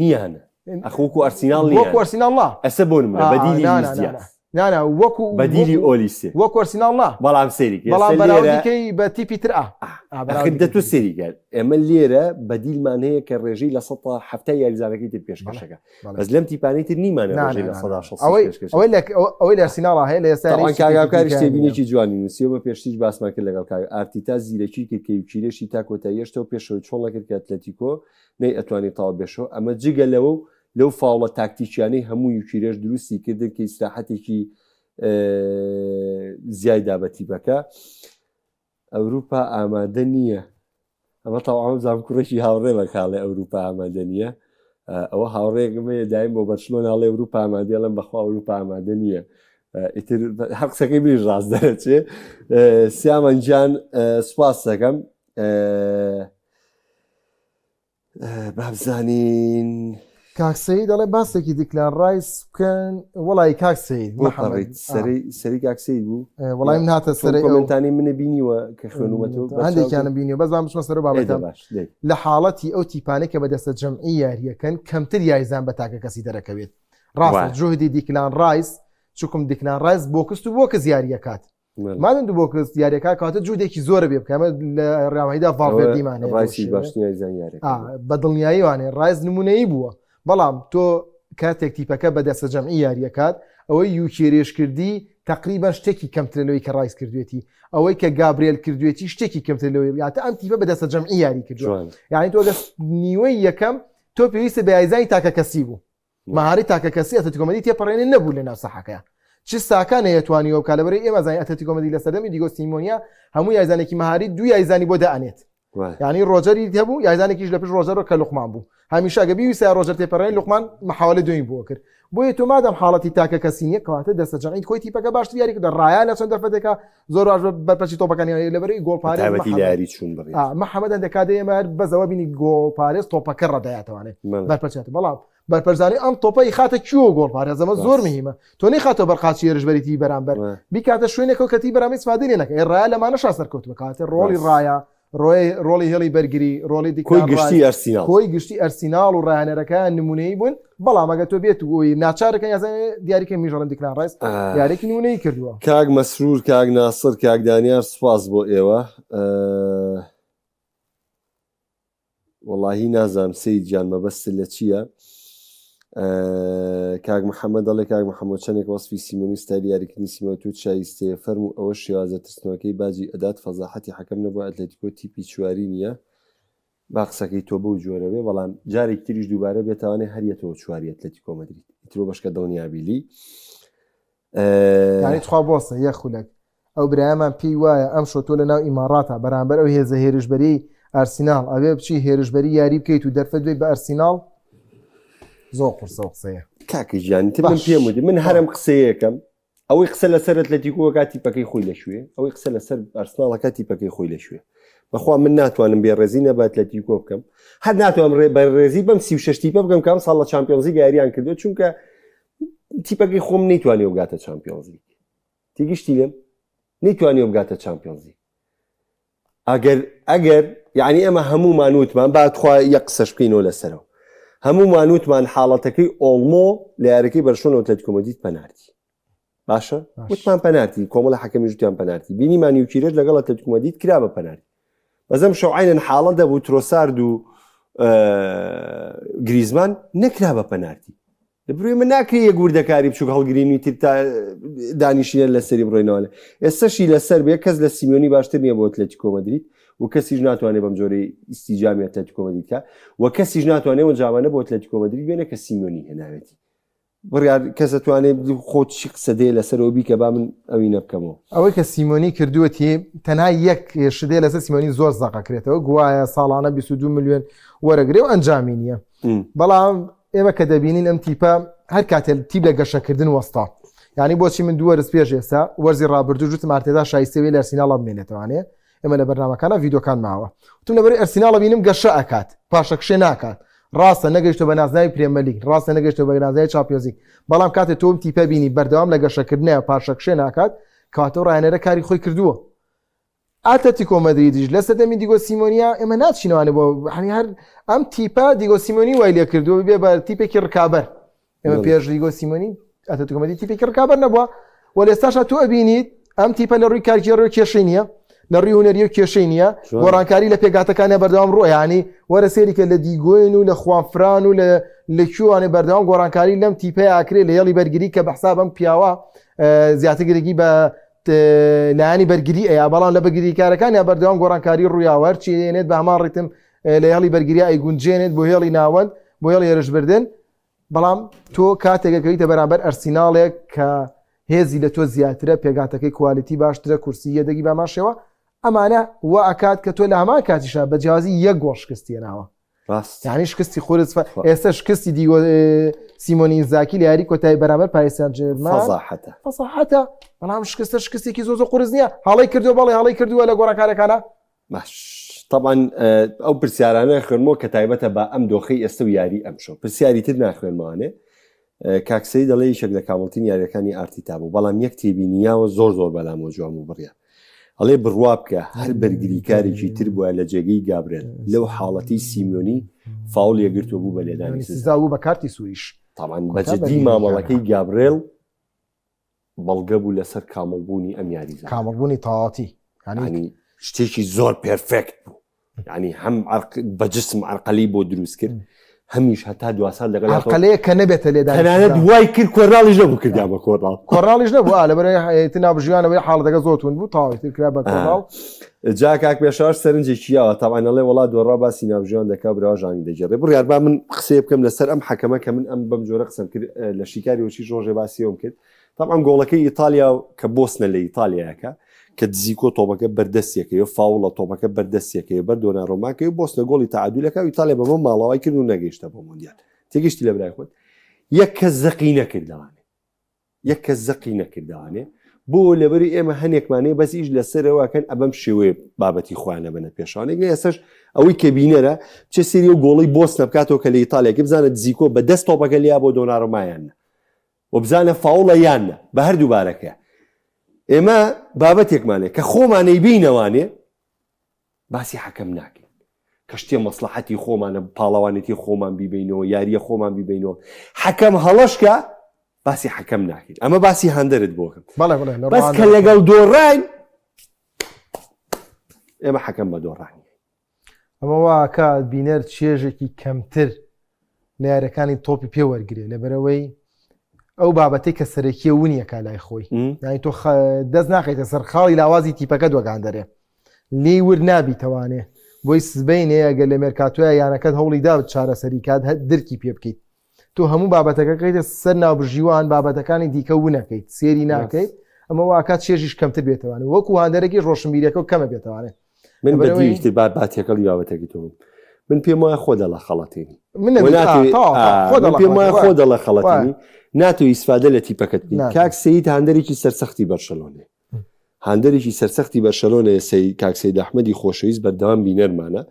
نییانە ئەخ وەکو ئەرسیناڵ وەکو نییانە ئەرسیناڵ نا ئەسە بۆ نمونە آه، بەدیلی نا، لویس نا، نا، دیاز نا نا وەکو بەدیلی وەکو- ئۆلیسێ وەکو ئەرسیناڵ نا بەڵام سەیری کە بەڵام ئێستا لێرە بەراوردیکەی بە تیپی تر ئا ئا، ئەخر بەراوردیکەی دە تۆ تری. سەیری کە ئێمە لێرە بەدیلمان هەیە کە ڕێژەی 70% یاریزانەکەی تر پێشکەشەکە بەڵێ. بەس لەم تیپانەی تر نیمانە نا، ڕێژەی نا، لە نا، سەدا نا. 60 ئەوەی پێشکەش ئەوەی لە ئەوەی لە ئەرسیناڵا هەیە لە ئێستا تاوان هیچ تیپێکی کاگاکاریش دیکە نییە. تێبینێکی جوانی نووسیەوە بە پێشتریش باسمان کرد لەگەڵ کاک ئارتیتا زیرەکی کرد کە یوکیرێشی تا کۆتایی هێشتەوە پێشەوەی چۆڵ نەکرد کە ئەتلەتیکۆ نەی ئەتوانی تەواو بێشەوە ئەمە جگە لەوە و لەو فاوڵە تاکتیکیانەی هەموو یوکیرێش دروستی کردن کە ئیسراحەتێکی زیای دا بە تیپەکە. ئەوروپا ئامادە نییە ئەمە تەواو زام کوڕێکی هاوڕێ بەکاڵێ ئەوروپا ئامادە نییە ئەوە هاوڕێکم هەیە دایم بۆ بەرشلۆنە ئەڵێ ئەوروپا ئامادە ئەڵێم بەخوا ئەوروپا ئامادە نییە ئیتر هەر قسەکەی منیش ڕاست دەرەچێ سیامان گیان سوپاس دەکەم بابزانین کاک سەید دەڵێ باسێکی دیکلان ڕایس بکەن وەڵی کاک سەید محەممەد سەری سەری کاک سەید بوو وەڵای من هاتە سەر کۆمنتانی منە بینیوە کە خوێنومەتەوە هەندێکیانم بینیوە بەس بام بچمە سەر بابەتە باش لە حاڵەتی ئەو تیپانەی کە بەدەستە جەمعی یاریەکەن کەمتر یاریزان بە تاکە کەسی دەرەکەوێت ڕاستە جوهدی دیکلان ڕایس چکم دیکلان ڕایس بۆکس و بۆکس یاریەکات مادەم دوو بۆکس یاریەکە کاتە جوودێکی زۆرە بێ بکەمە لە ڕاوەیدا ڤاڵڤێردیمان بە دڵنیایی وانێ ڕایز نمونەیی بووە بەڵام تۆ کاتێک تیپەکە بە دەستە جەمعی یاریەکات ئەوەی یوکێرێش کردی تقریبا شتێکی کەمترە لەوەی کە ڕایس کردوێتی ئەوەی کە گابرێل کردوێتی شتێکی کەمتر لەوەی یاتە ئەم تیپە بە دەستە جەمعی یاری کردووە یعنی تۆ دەست نیوەی یەکەم تۆ پێویستە بە یاریزانی تاکە کەسی بوو مەهاری تاکەکەسی ئەتلەتیکۆ مەدرید تێپەڕێنێ نەبوو لە ناو ساحەکەیا. چ ساکا نەیەتوانیوە بکا لەبەرئەوەی ئێمە زانین ئەتلەتیکۆ مەدرید لە سەردەمی دیگۆ سیمۆنیا هەموو یاریزانێکی مەهاری دوو یاریزانی بۆ دائەنێت. یانی ڕۆجەری هەبوو یاریزانێکیش لە پشت ڕۆجەرەوە کە لوقمان بوو. هەمیشە ئەگەر بیویستایە ڕۆجەر تێپەڕێنێ لوقمان محاوەلەی دووەمی بۆ کرد. بۆیە تۆ مادام حاڵەتی تاکە کەسی نییە کەواتە دەستە جەمعی کۆی تیپەکە باشتر یاری کردە ڕایا لە چەند دەرفەتێکا زۆر باش بەرپەرچی تۆپەکانی لەبەرئەوەی گۆڵپارێز تایبەتی لە یاری چوون بڕی محەمەد هەندێک کات ئێمە هەر بەس ئەوە بینی گۆڵپارێز تۆپەکە ڕەدایەتەوانێ بەرپەرچێت بەڵام بەرپەرچدانی ئەم تۆپە ئیخاتە کوێوە گۆڵپارێز ئەمە زۆر مهمە تۆ نەیخاتەوە بەر قاچی هێرشبەریی بەرامبەر بیکاتە شوێنێکەوە کە تی بەرامبەر ئیسفادەی لێ نەکە ئێ ڕایا لەمانەشا سەرکەوتووە کاتێ ڕۆڵی ڕایا ڕۆڵی هێڵی بەرگری ڕۆڵی کۆی گشتی ئەرسیناڵ کۆی گشتی ئەرسیناڵ و ڕایانەرەکان نمونەیی بوون بەڵام ئەگە تۆ بێت و ناچارەکە یازان دیاریکە میژەڵم دیکلان ڕایس یاریێکی نمونەیی کردووە. کاک مەسرور کاک ناسر کاک دانیار سوپاس بۆ ئێوە. وەڵاهی نازانم سەید گیان مەبەستت لە چییە؟ کاک محەممەد دەڵێ کاک محەممەد چەندێک وەسفی سیمۆنی ستایلی یاریکردنی سیمۆنی تۆ شایستەیە فەرموو ئەوە شێوازە ترسنۆکەی باجی ئەدات فەزاحەتی حەکەم نەبووە ئەتلەتیکۆ تیپی چواری نییە با قسەکەی تۆ بەو جۆرە بێ بەڵام جارێکی تریش دووبارە بێتوانێ هەر یەتەوە چواری ئەتلەتیکۆ مەدرید ئیترۆ بەشکە دڵنیابیلی یانی تخوا بۆسە یەک خولەک ئەو برایەمان پێی وایە ئەمشۆ تۆ لە ناو ئیماڕاتا بەرامبەر ئەو هێزە هێرشبەریەی ئارسیناڵ ئەبێ بچی هێرشبەری یاری بکەیت و دەرفەت بێت بە ئەرسیناڵ زۆر قورسە ئەو قسەیە. کاکە گیان تر من پێم وتی من هەرم قسەیەکەم ئەوەی قسە لەسەر ئەتلەتیکۆ کاتی تیپەکەی خۆی لەشوێ ئەوەی قسە لەسەر ئەرسناڵەکە تیپەکەی خۆی لەشوێ بەخوا من ناتوانم بێڕێزی نە بە ئەتلەتیکۆ بکەم هەر ناتوانم ڕێ بەڕێزی بەم 36 تیپە بکەم کام ساڵ لە چامپیۆنزی یاریان کردو چونکە تیپەکەی خۆم نەیتوانیوە بگاتە چامپیۆنزلیگ تێگەشتی لێم نەیتوانیوە بگاتە چامپیۆنزلیگ ئەگەر ئەگەر یعنی ئێمە هەموومان وتمان با تخوا یەک قسەش بکەینەوە لەسەرەوە هەموومان وتمان حاڵەتەکەی ئۆڵمۆ لە یاریەکەی بەرشۆن ئەتلەتیکۆ مەدرید پەنارتی باشە وتمان پەنارتی کۆمەڵە حەکەمی وتیان پەنارتی بینیمان یوکیرێت لەگەڵ ئەتلەتیکۆ مەدرید کرا بە پەنارتی بەزەم شەو عینەن حاڵە دەبوو ترۆسارد و گریزمان نەکرا بە پەنارتی لەبروی من ناکرێ یەک وردەکاری بچوک هەڵگرین و تر تا دانیشینە لەسەری بڕۆینەوە ئێستەشی لەسەر بێ کەس لە سیمیۆنی باشتر نییە بۆ ئەتلەتیکۆ مەدرید و کەسیش ناتوانێت بەم جۆرەی ئیستیجامی ئەتلەتیکۆ مەدرید کا و کەسیش ناتوانێت ئەو جامانە بۆ ئەتلەتیکۆ مەدرید بێنێ کە سیمیۆنی هێناوێتی بڕیار کەس دەتوانێت خۆ چی قسە دێ لەسەرەوە بیکە با من ئەوی نەبکەمەوە. ئەوەی کە سیمۆنی کردووەتی تەنها یەک شتێ لەسەر سیمۆنی زۆر زەقەکرێتەوە گوایە ساڵانە 22 ملیۆن وەرەگرێ و ئەنجامی نییە بەڵام ئێمە کە دەبینین ئەم تیپە هەر کاتێ تیپ لە گەشەکردن وەستا یعنی بۆچی من دوو وەرز پێش ئێستا وەرزی ڕابردوو جوتم ئارتێتا شایستەوی لە ئەرسیناڵ بمێنێتەوانێ ئێمە لە بەرنامەکانە ڤیدۆکان ماوە وتم لەبەر ئەرسیناڵە بینم گەشە ئەکات پاشەکشێ ناکات ڕاستە نەگەیشتە بە نازناوی پرێمەلیگ ڕاستە نەگەیشتە بە نازناوی چامپیۆنزلیگ بەڵام کاتێ تۆم تیپە بینی بەردەوام لە گەشەکردنە پاشەکشێ ناکات کەواتە ڕایەنەرە کاری خۆی کردووە ئاتلەتیکۆ مەدریدیش لە سەردەمی دیگۆ سیمۆنیا ئێمە ناچینەوانێ بۆ هەنی هەر ئەم تیپە دیگۆ سیمۆنی وای لێ کردووە ببێ بە تیپێکی ڕکابەر ئێمە پێش دیگۆ سیمۆنی ئاتلەتیکۆ مەدرید تیپێکی ڕکابەر نەبووە و لە ئێستاشا تۆ ئەبینیت ئەم تیپە لە ڕووی کارگێڕی و کێشەی نییە لە ڕووی هونەری و کێشەی نییە گۆڕانکاری لە پێکهاتەکانیا بەردەوام ڕۆیانی وەرە سێریکە لە دیگۆین و لە خوانفران و لە لە کوێوانێ بەردەوام گۆڕانکاری لەم تیپەیە ئاکرێ لە هێڵی بەرگری کە بە حساب ئەم پیاوە زیاتر گرنگی بە لایەنی بەرگری ئەیا بەڵام لە بەرگریکارەکانیا بەردەوام گۆڕانکاری ڕوویاوە هەرچی دێنێت بە هەمان ڕیتم لە هێڵی بەرگری ئەیگونجێنێت بۆ هێڵی ناوەند بۆ هێڵی هێرشبردن بەڵام تۆ کاتێک ئەکەویتە بەرامبەر ئەرسیناڵێک کە هێزی لە تۆ زیاترە پێگاتەکەی quality باشترە کورسی یەدەگی بامان شێوە ئەمانە وا ئەکات کە تۆ لە هەمان کاتیشا بە جیاوازی یەک گۆڵ شکستی هێناوە ڕاست یعنی شکستی قورس ئێستا شکستی دیگۆ سیمۆنی ئینزاکی لە یاری کۆتایی بەرامبەر پاریس سان جێرمان فەزاحەتە فەزاحەتە بەڵام شکستە شکستێکی زۆر زۆر قورس نییە هەڵەی کردووە بەڵێ هەڵەی کردووە لە گۆڕانکارەکانە باش طبعا ئەو پرسیارانە خوێنمەوە کە تایبەتە بە ئەم دۆخی ئێستا و یاری ئەمشەو پرسیاری تر ناخوێنمەوانێ کاک سەید دەڵێ یەکێک لە کامڵترین یاریەکانی ئارتیتا بوو بەڵام یەک تێبینیاوە زۆر زۆر بەلامەوە جوان بوو بڕیار ئەڵێ بڕوا بکە هەر بەرگریکارێکی تر بووە لە جێگەی گابرێل لەو حاڵەتی سیمیۆنی فاوڵ یەگرتووە بوو بە لێدانی سزا بوو بە کارتی سووریش تاوان بەجددی مامەڵەکەی گابرێل بەڵگە بوو لەسەر کامڵبوونی ئەم یاریزانە کامڵبوونی تەواوەتی یعنی شتێکی زۆر perfect بوو یعنی هەم بە جسم عرقەلی بۆ دروست کرد هەمیش هەتا دواسان لەگەڵ عرقەلەیە کە نەبێتە لێدان تەنانەت وای کرد کۆرناڵیش نەبوو کردیا بە کۆرناڵ کۆرناڵیش نەبوو ئا لەبەر تر ناوبژیوانەوەی حاڵەتەکە زۆر توند بوو تەواوی تر کرا بە کۆرناڵ جا کاک پێشەواش سەرنجێکی یاوە تاوان ئەڵێ وەڵا دۆڕا باسی ناوبژیوان دەکا براوە ژانی دەگێڕێ بڕیار با من قسەیە بکەم لەسەر ئەم حەکەمە کە من ئەم بەم جۆرە قسەم کرد لە شیکاری وەچیش ڕۆژێ باسی ئەوم کرد تەبعەن گۆڵەکەی ئیتالیا کە بۆسنە لە ئیتالیایەکە کە دزیکۆ تۆپەکە بەردەستیەکەی و فاوڵە تۆپەکە بەردەستیەکەی بەر دۆنارۆماکەی و بۆسنە گۆڵی تەعادولەکە و ئیتالیا بەمە ماڵاوای کرد و نەگەیشتە بۆ مۆندیال تێگەشتی لە برای خۆت یەک کەس زەقی نەکردوانێ یەک کەس زەقی نەکردوانێ بۆ لەبەری ئێمە هەنێکمانەیە بەس ئیش لەسەرەوەکەن ئەبەم شێوەیە بابەتی خۆیان نەبەنە پێشانێک لە ئێسش ئەوەی کە بینەرە چه سری و گۆڵی بۆسنە بکاتەوە کە لە ئیتالیا بزانە دزیکۆ بە دەست تۆپەکە لیا بۆ دۆنارۆمایان و بزانە فاوڵە یان نا بە هەردوو بارەکە ئێمە بابەتێکمانێ کە خۆمانەی بینەوانێ باسی حەکەم ناکەین کە شتێ مەسلحەتی خۆمانە پاڵەوانێتی خۆمان بیبینەوە یاریە خۆمان بیبینەوە حەکەم هەڵەشکە باسی حەکەم ناکەین ئەمە باسی هاندەرت بۆکەم بەس کە لەگەڵ دۆڕاین ئێمە حەکەم بە دۆڕانی ئەمە وا ئەکات بینەر چێژێکی کەمتر لە یاریەکانی تۆپی پێ وەرگێ لەبەرەوەی ئەو بابەتەی کە سەرەکیە ونیەکە لای خۆی یانی تۆ دەست ناخیتە سەر خاڵی لاوازی تیپەکە دوگان دەرێ لێی ورد نابیتەوانێ بۆی سبینێ ئەگەر لە مێرکاتۆیا یانەکەت هەوڵی دا چارەسەری کات درکی پێ بکەیت تۆ هەموو بابەتەکە کەیتە سەر ناوبژیوان بابەتەکانی دیکە ونەکەیت سێری ناکەیت ئەمە واکات چێژیش کەمتر بێتوانێت وەکو هاندەرێکی ڕۆشنبیرەکە و کەمە بێتوانێت من بەدیتر با با تێکەڵی بابەتەکەی تۆ بم من پێم وایە خۆ دەڵە خەڵەتێنی من پێم وایە خۆ دەڵە خەڵەتێنی ناتۆ ئیسفادە لە تیپەکەت بکەی کاک سەید هاندەرێکی سەرسەختی بەرشەلۆنێ هاندەرێکی سەرسەختی بەرشەلۆنێ سەی کاک سەید ئەحمەدی خۆشەویست بەردەوام بینەرمانە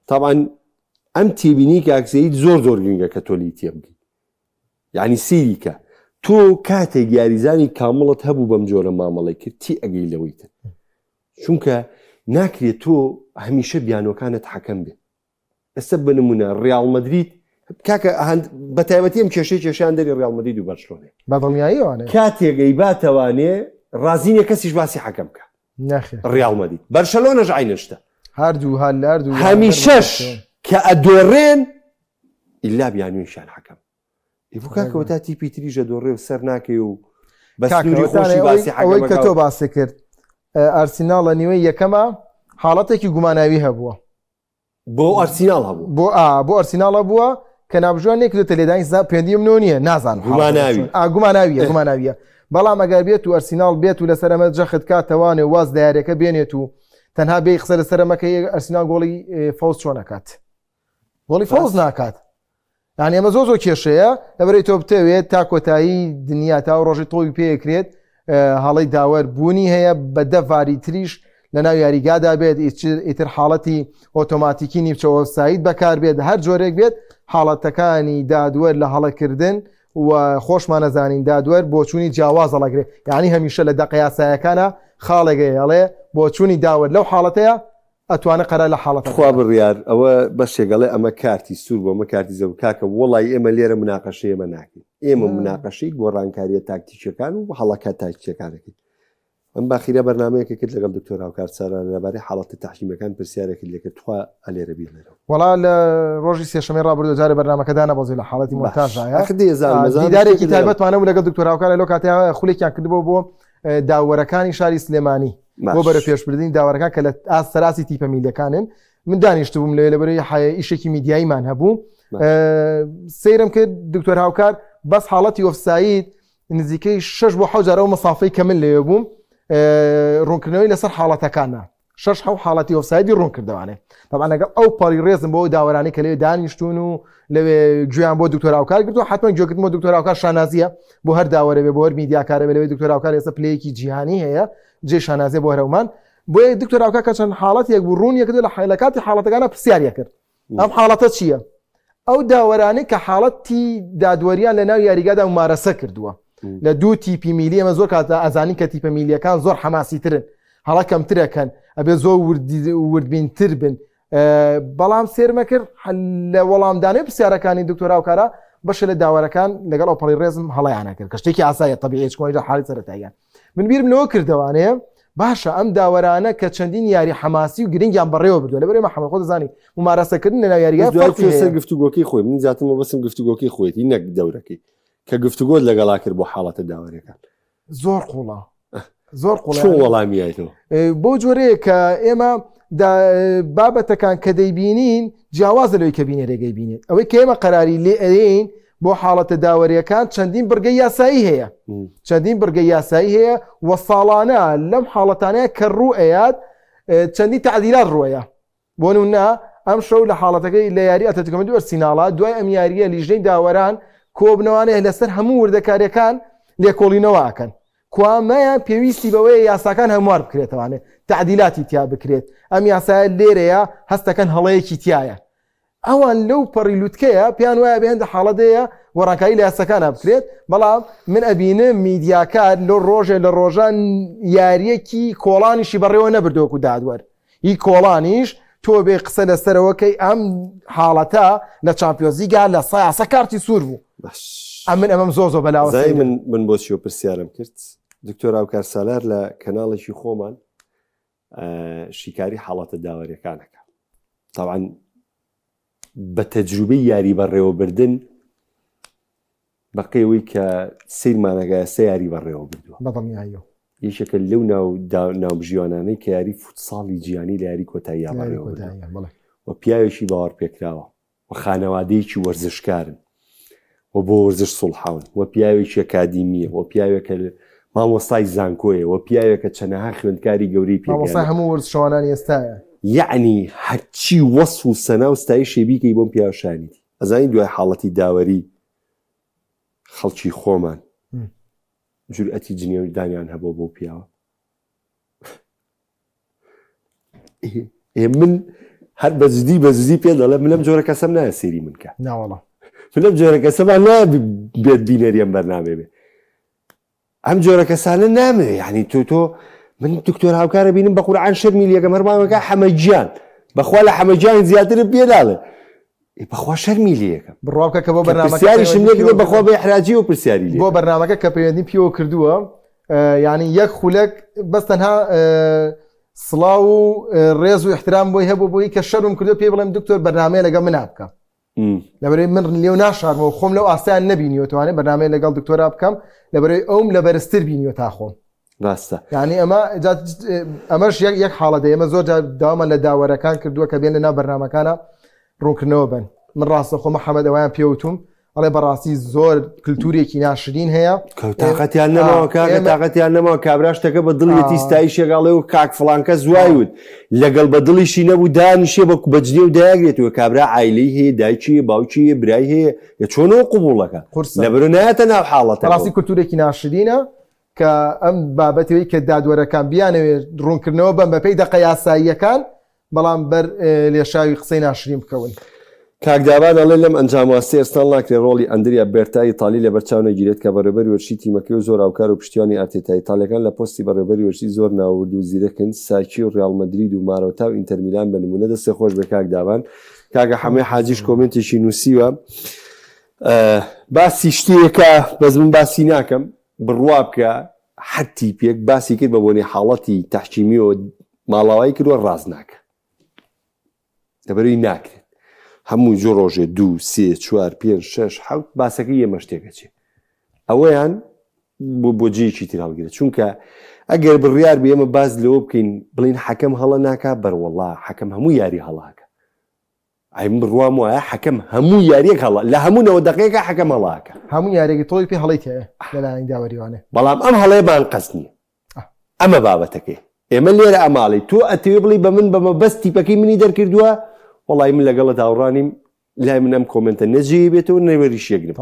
تاوان ئەم تێبینی کاک سەید زۆر زۆر گرنگە کە تۆ لی تێبگەی یعنی سیریکە تۆ کاتێک یاریزانی کامڵت هەبوو بەم جۆرە مامەڵی کرد تی ئەگەی لەوەی تر چونکە ناکرێت تۆ هەمیشە بیانۆکانت حەکەم بێ ئێستا بە نمونە ڕیاڵ مەدرید کاکە بە تایبەتی ئەم کێشەی کێشیان دەری ڕیاڵ مەدرید و بەرشلۆنێ بە دڵنیاییەوانێ کاتێک ئەیباتەوانێ ڕازینە کەسیش باسی حەکەم بکە نەخێر ڕیاڵ مەدرید بەرشەلۆنەش عینشتە هەردوو هەر لە هەردوو هەمیشەش کە ئەدۆڕێن ئیلا بیانویشیان حەکەم ئێ بۆ کاکە وەتا تیپی تریش ئەدۆڕێ و سەر ناکەی و بە سنووری خۆشی باسی ئەوەی کە حەکەمەکە تۆ باسی کرد ئارسیناڵ لە نیوەی یەکەمە حاڵەتێکی گوماناوی هەبووە بۆ ئەرسیناڵ هەبوو بۆ ئا بۆ ئەرسیناڵ هەبووە کە نابژوان نێکردێتە لێدانی سزا پێندی منۆ نییە نازانم حاڵەتەکە گوماناوی. چۆن. ئا گوماناویە گوماناویە بەڵام ئەگەر بێت و ئەرسیناڵ بێت و لەسەر ئەمە جەخت کاتەوانێ واز لە یاریەکە بێنێت و تەنها بێ قسە لەسەر ئەمەکە ئەرسیناڵ گۆڵی فەوز چۆن ئەکات گۆڵی فەوز ناکات یعنی ئەمە زۆر زۆر کێشەیە لەبەرەی تۆ بتەوێت تا کۆتایی دنیا تا ڕۆژی تۆی پێکرێت هەڵەی داوەر بوونی هەیە بە دە ڤاری تریش لە ناو یاریگادا بێت ئیتر حاڵەتی ئۆتۆماتیکی نیمچە ئۆفساید بەکاربێت هەر جۆرێک بێت حاڵەتەکانی دادوەر لە هەڵەکردن و خۆشمانەزانین دادوەر بۆچوونی جیاواز هەڵەگرێت یعنی هەمیشە لە دەقە یاسایەکانە خاڵێک هەیە بۆچوونی داوەر لەو حاڵەتەیە ئەتوانە قەرار لە حاڵەتەکە تخوا بڕیار ئەوە بەشێک ئەڵێ ئەمە کارتی سوور بوو ئەمە کارتی زەرد بوو کاکە وەڵی ئێمە لێرە مناقەشەی ئێمە ناکەین ئێمە مناقەشەی گۆڕانکاریە تاکتیکیەکان و هەڵەکە تاکتیکیەکانەکەین ئەم باخیرە بەرنمەیەکە کرد لەگەڵ دکتۆر هاوکار ساران لەبارەی حاڵەتە تەحکیمەکان پرسیارێکت لێکرد تخوا ئەلێرە بیڵێرەوە وەڵا لە ڕۆژی سێشەمەی ڕابردوو جارێ بەرنمەکە دانەبەزی لە حاڵەتی مۆنتاژایە ئەخ دێزان مەزان دیدارێکی تایبەتمانە بوو لەگەڵ دکتۆر هاوکار لەو کاتەیا خولێکیان کردبوو بۆ داوەرەکانی شاری سلێمانی بۆ بەرە پێشبردنی داوەرەکان کە لە ئاست سەراسی تیپە میلەکانن من دانیشتبووم لەوێ لەبەرەی ئیشێکی میدیاییمان هەبوو سەیرم کرد دکتۆر هاوکار بەس حاڵەتی ئۆفساید نزیکەی شش بۆ حەو جار ئەو مەسافەی کە من لەوێ بووم ڕوونکردنەوەی لەسەر حاڵەتەکانە شش حەو حاڵەتی ئۆفسایدی ڕوون کردەوانێ طبعا لەگەڵ ئەو پەڕی ڕێزم بۆ داوەرانی کە لەوێ دانیشتون و لەوێ گوێیان بۆ دکتۆر هاوکار گرتو حتمما گوێگرتن بۆ دکتۆر هاوکار شانازیە بۆ هەر داوەرە بێ بۆ هەر میدیاکارە بێ لەوێ دکتۆر هاوکار ئێستا پلەیەکی جیهانی هەیە جێ شانازیە بۆ هەرەومان بۆیە دکتۆر هاوکار کە چەند حاڵەتێک بوو ڕوون یەکردو لە کاتی حاڵەتەکانە پرسیاریە کرد ئەم حاڵەتە چییە؟ ئەو داوەرانەی کە حاڵەتی دادوەریان لە ناو یاریگادا ممارەسە کردووە لە دوو تیپی میلی ئەمە زۆر کاتە ئەزانین کە تیپە میلیەکان زۆر حەماسی ترن هەڵە کەمترەکەن ئەبێ زۆر وردبینتر بن بەڵام سێرمە کرد لە وەڵامدانەوەی پرسیارەکانی دکتۆر هاوکارە بەشە لە داوەرەکان لەگەڵ ئەو پەڵی ڕێزم هەڵیانە کرد کە شتێکی ئاسایە تەبیعی چکۆی حاڵی سەرەتاییان من بیرم لەوە کردەوانەیە باشە ئەم داوەرانە کە چەندین یاری حەماسی و گرنگیان بەڕێوە بردووە لەبەر ئێمە حەمە خۆ دەزانی ممارەسەکردن لە ناو یاریگا دوای فەرقی سەر هەیە. گفتوگۆکەی خۆی من زیاتر مەبەستم گفتوگۆکەی خۆیەتی نەک دەورەکەی کە گفتوگۆت لەگەڵا کرد بۆ حاڵەتە داوەریەکان زۆر قوڵە زۆر قوڵە چۆن وەڵامی یایتەوە بەو جۆرەیە کە ئێمە بابەتەکان کە دەیبینین جیاوازە لەوەی کە بینەرێگەی بینێت ئەوەی کە ئێمە قەراری لێ ئەرێین بۆ حاڵەتە داوەریەکان چەندین بڕگەی یاسایی هەیە چەندین بڕگەی یاسایی هەیە و ساڵانە لەم حاڵەتانەیە کە ڕوو ئەیات چەندین تعدیلات ڕوەیە بۆ نمونە ئەم شەو لە حاڵەتەکەی لە یاری ئەتلەتیکۆ مەدرید و ئەرسیناڵا دوای ئەم یاریە لیژنەی داوەران کۆبنەوانەیە لەسەر هەموو وردەکاریەکان لێکۆڵینەوە ئەکەن کوامەیان پێویستی بەوەیە یاساکان هەموار بکرێتەوانێ تعدیلاتی تیا بکرێت ئەم یاسایە لێرەیە هەستەکەن هەڵەیەکی تایە ئەوان لەو پەڕی لوتکەیە پێیان وایە بێ هەندە حاڵەت هەیە گۆڕانکاری لە یاساکانا بکرێت بەڵام من ئەبینم میدیاکار لۆ ڕۆژێ لە ڕۆژان یاریەکی کۆڵانیشی بەڕێوە نەبردووە وەکو دادوەر هی کۆڵانیش تۆ بێ قسە لەسەرەوە کەی ئەم حاڵەتە لە چامپیۆزیگا لە سایاسە کارتی سوور بوو باش ئەمن ئەمەم زۆر زۆر بەلاوە زای سەیرە. من من بۆچیەوە پرسیارم کرد دکتۆر ئاوکار سالار لە کەناڵێکی خۆمان شیکاری حاڵەتە داوەریەکانەکە تاوان بە تەجروبەی یاری بەڕێوەبردن بەقەیەوەی کە سیرمانەکە سە یاری بەڕێوە بردووە بەدڵنیاییەوە یەکێکە لەو ناو ناوبژیوانانەی کە یاری فوتساڵی جیهانی لە یاری کۆتایی بەڕێوە بردووە و پیاوێکی باوەڕپێکراوە و خانەوادەیەکی وەرزشکارن و بۆ وەرزش سوڵحاون و پیاوێکی ئەکادیمیە و پیاوێکە مامۆستای زانکۆیە و پیاوێکە چەنەها خوێندکاری گەورەی پێ مامۆستای هەموو وەرزشەوانانی ئێستایە. یەعنی هەرچی وەسف و سەنا و ستایشێ بیکەی بۆم پیاوە شایەنیتی. ئەزانی دوای حاڵەتی داوەری خەڵکی خۆمان جورئەتی جنێودانیان هەبووە بەو پیاوە؟ ئێ من هەر بە جدی بە جدی پێ دەڵێ من لەم جۆرە کەسەم نایە سێری من کە ناوەڵا من لەم جۆرە کەسەمان نایە بێت بینەری ئەم بەرنامەیە بێ ئەم جۆرە کەسانە نامەوێ یعنی تۆ تۆ من دکتۆر هاوکارە بینم بە قورعان شەرمی لەگەم هەرمانەکە حەمەگیان بەخوا لە حەمەگیان زیاتر پێ ناڵێ بەخوا شەرمی لەکەم بڕوا بکە کە بۆ بەرنامەکە پرسیاریشم لێ بەخوا بە ئیحراجی و پرسیاری بۆ بەرنامەکە کە پەیوەندیم پێوە کردووە یعنی یەک خولەک بەس تەنها سڵاو و ڕێز و احترام بۆی هەبوو بۆی کە شەرم کردو پێی بڵێم دکتۆر بەرنامەیە لەگەڵ منا بکە لەبەرەی من لێو ناشارمەوە خۆم لەو ئاستیان نەبینیوە توانێت بەرنامەیە لەگەڵ دکتۆرا بکەم لەبەرەی ئەوم لە بەرزتر بینیوە تا خۆم ڕاستە یعنی ئەمە ئەمەش یەک یەک حاڵەتە ئێمە زۆر جار داوامان لە داوەرەکان کردووە کە بێن لە ناو بەرنامەکانە ڕوونکردنەوە بن من ڕاستە خۆ محەممەد ئەویان پێوتوم ئەڵێ بەڕاستی زۆر کللتورێکی ناشرین هەیە تاقەتیان نەماوە کاکە تاقەتیان نەماوە کابرا شتەکە بە دڵیەتی ستایشێک ئەڵێ و کاک فڵانکە زوای وت لەگەڵ بە دڵیشی نەبوو دانیشێ بە بەجنێ و دایگرێتەوە کابرا عایلەی هەیە دایکی هەیە باوکی هەیە برای هەیە لە چۆنەوە قبوڵەکە قورسە. لەبەرو نایەتە ناو حاڵەتەکەوە. بەڕاستی کلتورێکی ناشرینە کە ئەم بابەتەوەی کە دادوەرەکان بیانەوێت ڕوونکردنەوە بەن بەپێی دەقە یاساییەکان بەڵام بەر لێشاوی قسەی ناشرین بکەون. کاک دابان ئەڵێ لەم ئەنجامەوە سێ ئێستان ناکرێ ڕۆڵی ئەندریا بێرتا ئیتالی لەبەرچاو نەگیرێت کە بەڕێوبەری وەرزشی تیمەکەی و زۆر هاوکار و پشتیوانی ئارتێتا ئیتالیەکان لە پۆستی بەڕێوبەری وەرزشی زۆر ناوورد و زیرەکن ساکی و ڕیاڵ مەدرید و مارۆتا و ئینتەر میلان بە نمونە دەستێ خۆش بێ کاک دابان کاکە حەمەی حاجیش کۆمێنتێکی نووسیوە باسی شتێکە بەس من باسی ناکەم بڕوا بکە هەر تیپێک باسی کرد بە بۆنەی حاڵەتی تەحکیمیەوە ماڵاوایی کردووە ڕاست ناکە لەبەرەی ناکرێت هەموو جۆ ڕۆژێ دوو سێ چوار پێنج شەش حەوت باسەکەی ئێمە شتێکە چێ ئەوەیان بۆ بۆ جێیەکی تر هەڵگرێت چونکە ئەگەر بڕیار بێ ئێمە باز لەوە بکەین بڵین حەکەم هەڵە ناکا بەروەڵا حەکەم هەموو یاری هەڵاکە. ئەی من بڕوام وایە حەکەم هەموو یاریەک هەڵە لە هەموو نەوە دەقەیەکە حەکەم هەڵاکە. هەموو یاریەکی تۆپی پێ هەڵەی تیایە لەلایەن داوەریوانێ. بەڵام ئەم هەڵەیە بە ئەنقەست نییە. ئەمە بابەتەکەی. ئێمە لێرە ئەماڵی تۆ ئەتەوێ بڵێی بە من بە مەبەست تیپەکەی منی دەرکردووە وەڵی من لەگەڵت هاوڕا نیم لای من ئەم کۆمێنتە نە جێی بێتەوە نە وەریشیەگرم.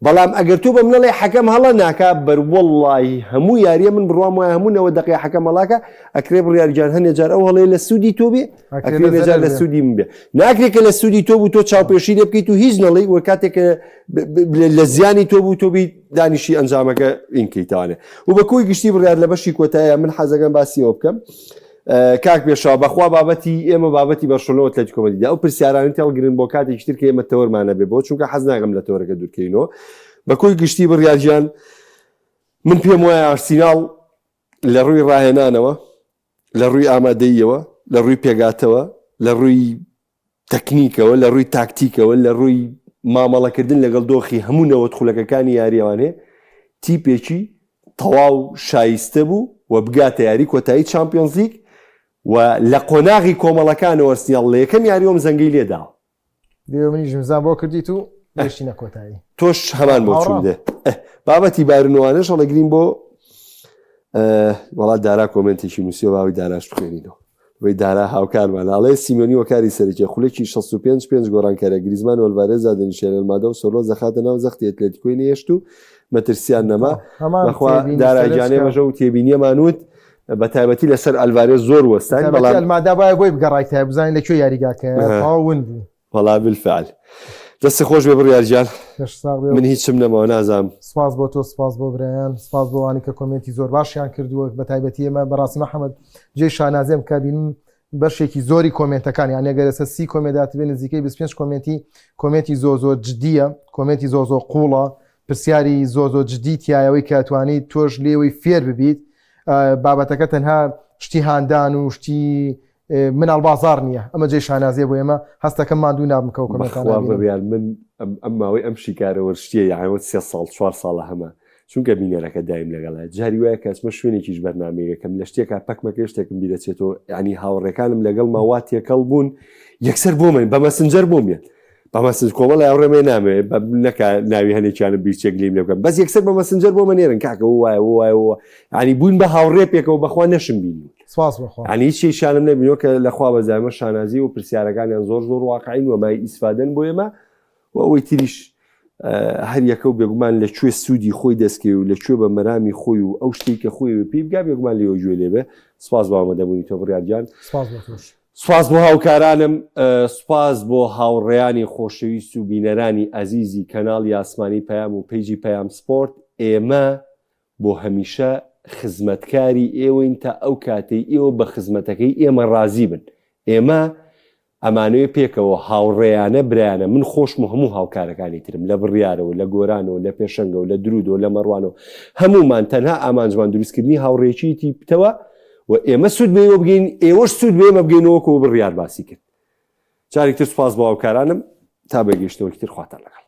بەڵام ئەگەر تۆ بە منەڵێ حەکەم هەڵە ناکا بەر وەڵڵاهی هەموو یاریە من بڕوام وایە هەموو نەوە دەقەی حەکەم هەڵاکا ئەکرێ بڕیار گیان هەنێ جار ئەو هەڵەیە لە سوودی تۆ بێ ئەکرێ هەنێ جار لە سوودی من بێ ناکرێ کە لە سوودی تۆ بوو تۆ چاوپێشی لێ بکەیت و هیچ نەڵێی وە کاتێک کە لە زیانی تۆ بوو تۆ بی دانیشی ئەنجامەکە ئینکەیتوانێ و بە کۆی گشتی بڕیار لە بەشی کۆتایە من حەزەکەم باسیەوە بکەم کاک پێشەوا بەخوا بابەتی ئێمە بابەتی بەرشلۆنە و ئەتلەتیکۆ مەدریدە ئەو پرسیارانە تێڵگرن بۆ کاتێکی تر کە ئێمە تەوەرمان نەبێ بۆ چونکە حەز ناکەم لە تەوەرەکە دوورکەینەوە بە کۆی گشتی بڕیار گیان من پێم وایە ئارسیناڵ لە ڕووی ڕاهێنانەوە لە ڕووی ئامادەییەوە لە ڕووی پێگاتەوە لە ڕووی تەکنیکەوە، لە ڕووی تاکتیکەوە، لە ڕووی مامەڵەکردن لەگەڵ دۆخی هەموو 90 خولەکەکانی یارییەوانێ تیپێکی تەواو شایستە بوو و بگاتە یاری کۆتایی چامپیۆنزلیگ و لە قۆناغی کۆمەڵەکانەوە ئەرسناڵ لە یەکەم یاریەوەم زەنگەی لێداوە. لێ منیش مزان بۆ کردیت و گەشتینە کۆتایی. تۆش هەمان بۆچوون دێ. بابەتی بایرنوانەش هەڵەگرین بۆ وەڵا دارا کۆمێنتێکی نووسیوە باوی داراش بخوێنینەوە. وەی دارا هاوکارمان ئەڵێ سیمۆنی وەکاری سەرەکیە خولەکی 65 پێنج گۆڕانکاریە گریزمان و ئەلڤارێز دادەنیشێنێ ئەلمادا و سۆرلۆس دەخاتە ناو زەختی ئەتلەتیکۆی نەهێشت و مەترسیان نەما هەمان بەخوا تێبینی دارا سەرنج گیان کە ئێمەش ئەو تێبینیەمان وت بە تایبەتی لەسەر ئەلڤارێز زۆر وەستاین تایبەتی بەڵام ئەلمادا باە بۆی بگەڕایتایە بزانین لە کوێ یاریگاکەیە ئەها. تەواو ون بوو وەڵا بالفعل دەست خۆش بێ بڕیار گیان لەش ساغ بێ من هیچم نەماوە نازانم سپاس بۆ تۆ سپاس بۆ برایان سپاس بۆ ئەوانەی کە کۆمێنتی زۆر باشیان کردووە بە تایبەتی ئێمە بەڕاستی محەممەد جێی شانازیم کە بینم بەشێکی زۆری کۆمێنتەکان یان ئەگەر ئێستا 30 کۆمێنت هاتبێ نزیکەی 25 کۆمێنتی کۆمێنتی زۆر زۆر جدیە کۆمێنتی زۆر زۆر قوڵە پرسیاری زۆر زۆر جدی تایەوەی کە توانی تۆش لێوەی فێر ببیت بابەتەکە تەنها شتی هاندان و شتی مناڵ بازاڕ نییە ئەمە جێی شانازیە بۆ ئێمە هەستەکەم ماندوو نابم کەو کۆمێنتانە بەخوا بینم. بڕیار من ئەم ئەم ماوەی ئەم شیکارە وەرشتیە یاعنی وە سێ ساڵ چوار ساڵە هەمە چونکە بینەرەکە دایم لەگەڵە جاری وایە کە ئەچمە شوێنێکیش بەرنامەیەکەم لە شتێکا پەکمەکەی شتێکم بیرەچێتەوە یعنی هاوڕێکانم لەگەڵما وا تێکەڵ بوون یەکسەر بۆ من بە مەسنجەر بۆم یەن بە مەسنج کۆمەڵ هاوڕێمێ نامەوێ بە نەکا ناوی هەنێکیانم بیرچێک لیم لێ بکەم بەس یەکسەر بە مەسنجەر بۆ مە نێرن کاکە وایە وایە وایە یعنی بووین بە هاوڕێ پێکەوە بەخوا نەشم بینیون سپاس بۆ خوا. یعنی هیچ شتێکیانم نەبینیوە کە لە خوا بەزایمە شانازی و پرسیارەکانیان زۆر زۆر واقعین و مای ئیسفادەن بۆ ئێمە و ئەوەی تریش هەر یەکە و بێگومان لە کوێ سوودی خۆی دەستکەوێ و لە کوێ بە مەرامی خۆی و ئەو شتێک کە خۆی پێی بگا بێگومان لێوە گوێ لێبێ سپاس بۆ ئامادەبوونی تۆ بڕیار گیان سپاس بۆ تۆش. سپاس بۆ هاوکارانم سپاس بۆ هاوڕێیانی خۆشەویست و بینەرانی ئەزیزی کەناڵی ئاسمانی پەیام و پەیجی پەیام سپۆرت ئێمە بۆ هەمیشە خزمەتکاری ئێوەین تا ئەو کاتەی ئێوە بە خزمەتەکەی ئێمە ڕازی بن. ئێمە ئەمانەوێ پێکەوە هاوڕێیانە برایانە من خۆشم و هەموو هاوکارەکانی ترم لە بڕیارەوە لە گۆرانەوە لە پێشەنگەوە لە درودەوە لە مەڕوانەوە هەموومان تەنها ئامانجمان دروستکردنی هاوڕێیەکی پتەوە و ئێمە سوود بە ئێوە بگەین ئێوەش سوود بە ئێمە بگەینەوە وەکو بڕیار باسی کرد. جارێکی تر سوپاس بۆ هاوکارانم تا بەگەیشتنەوەکی تر خواتان لەگەڵ.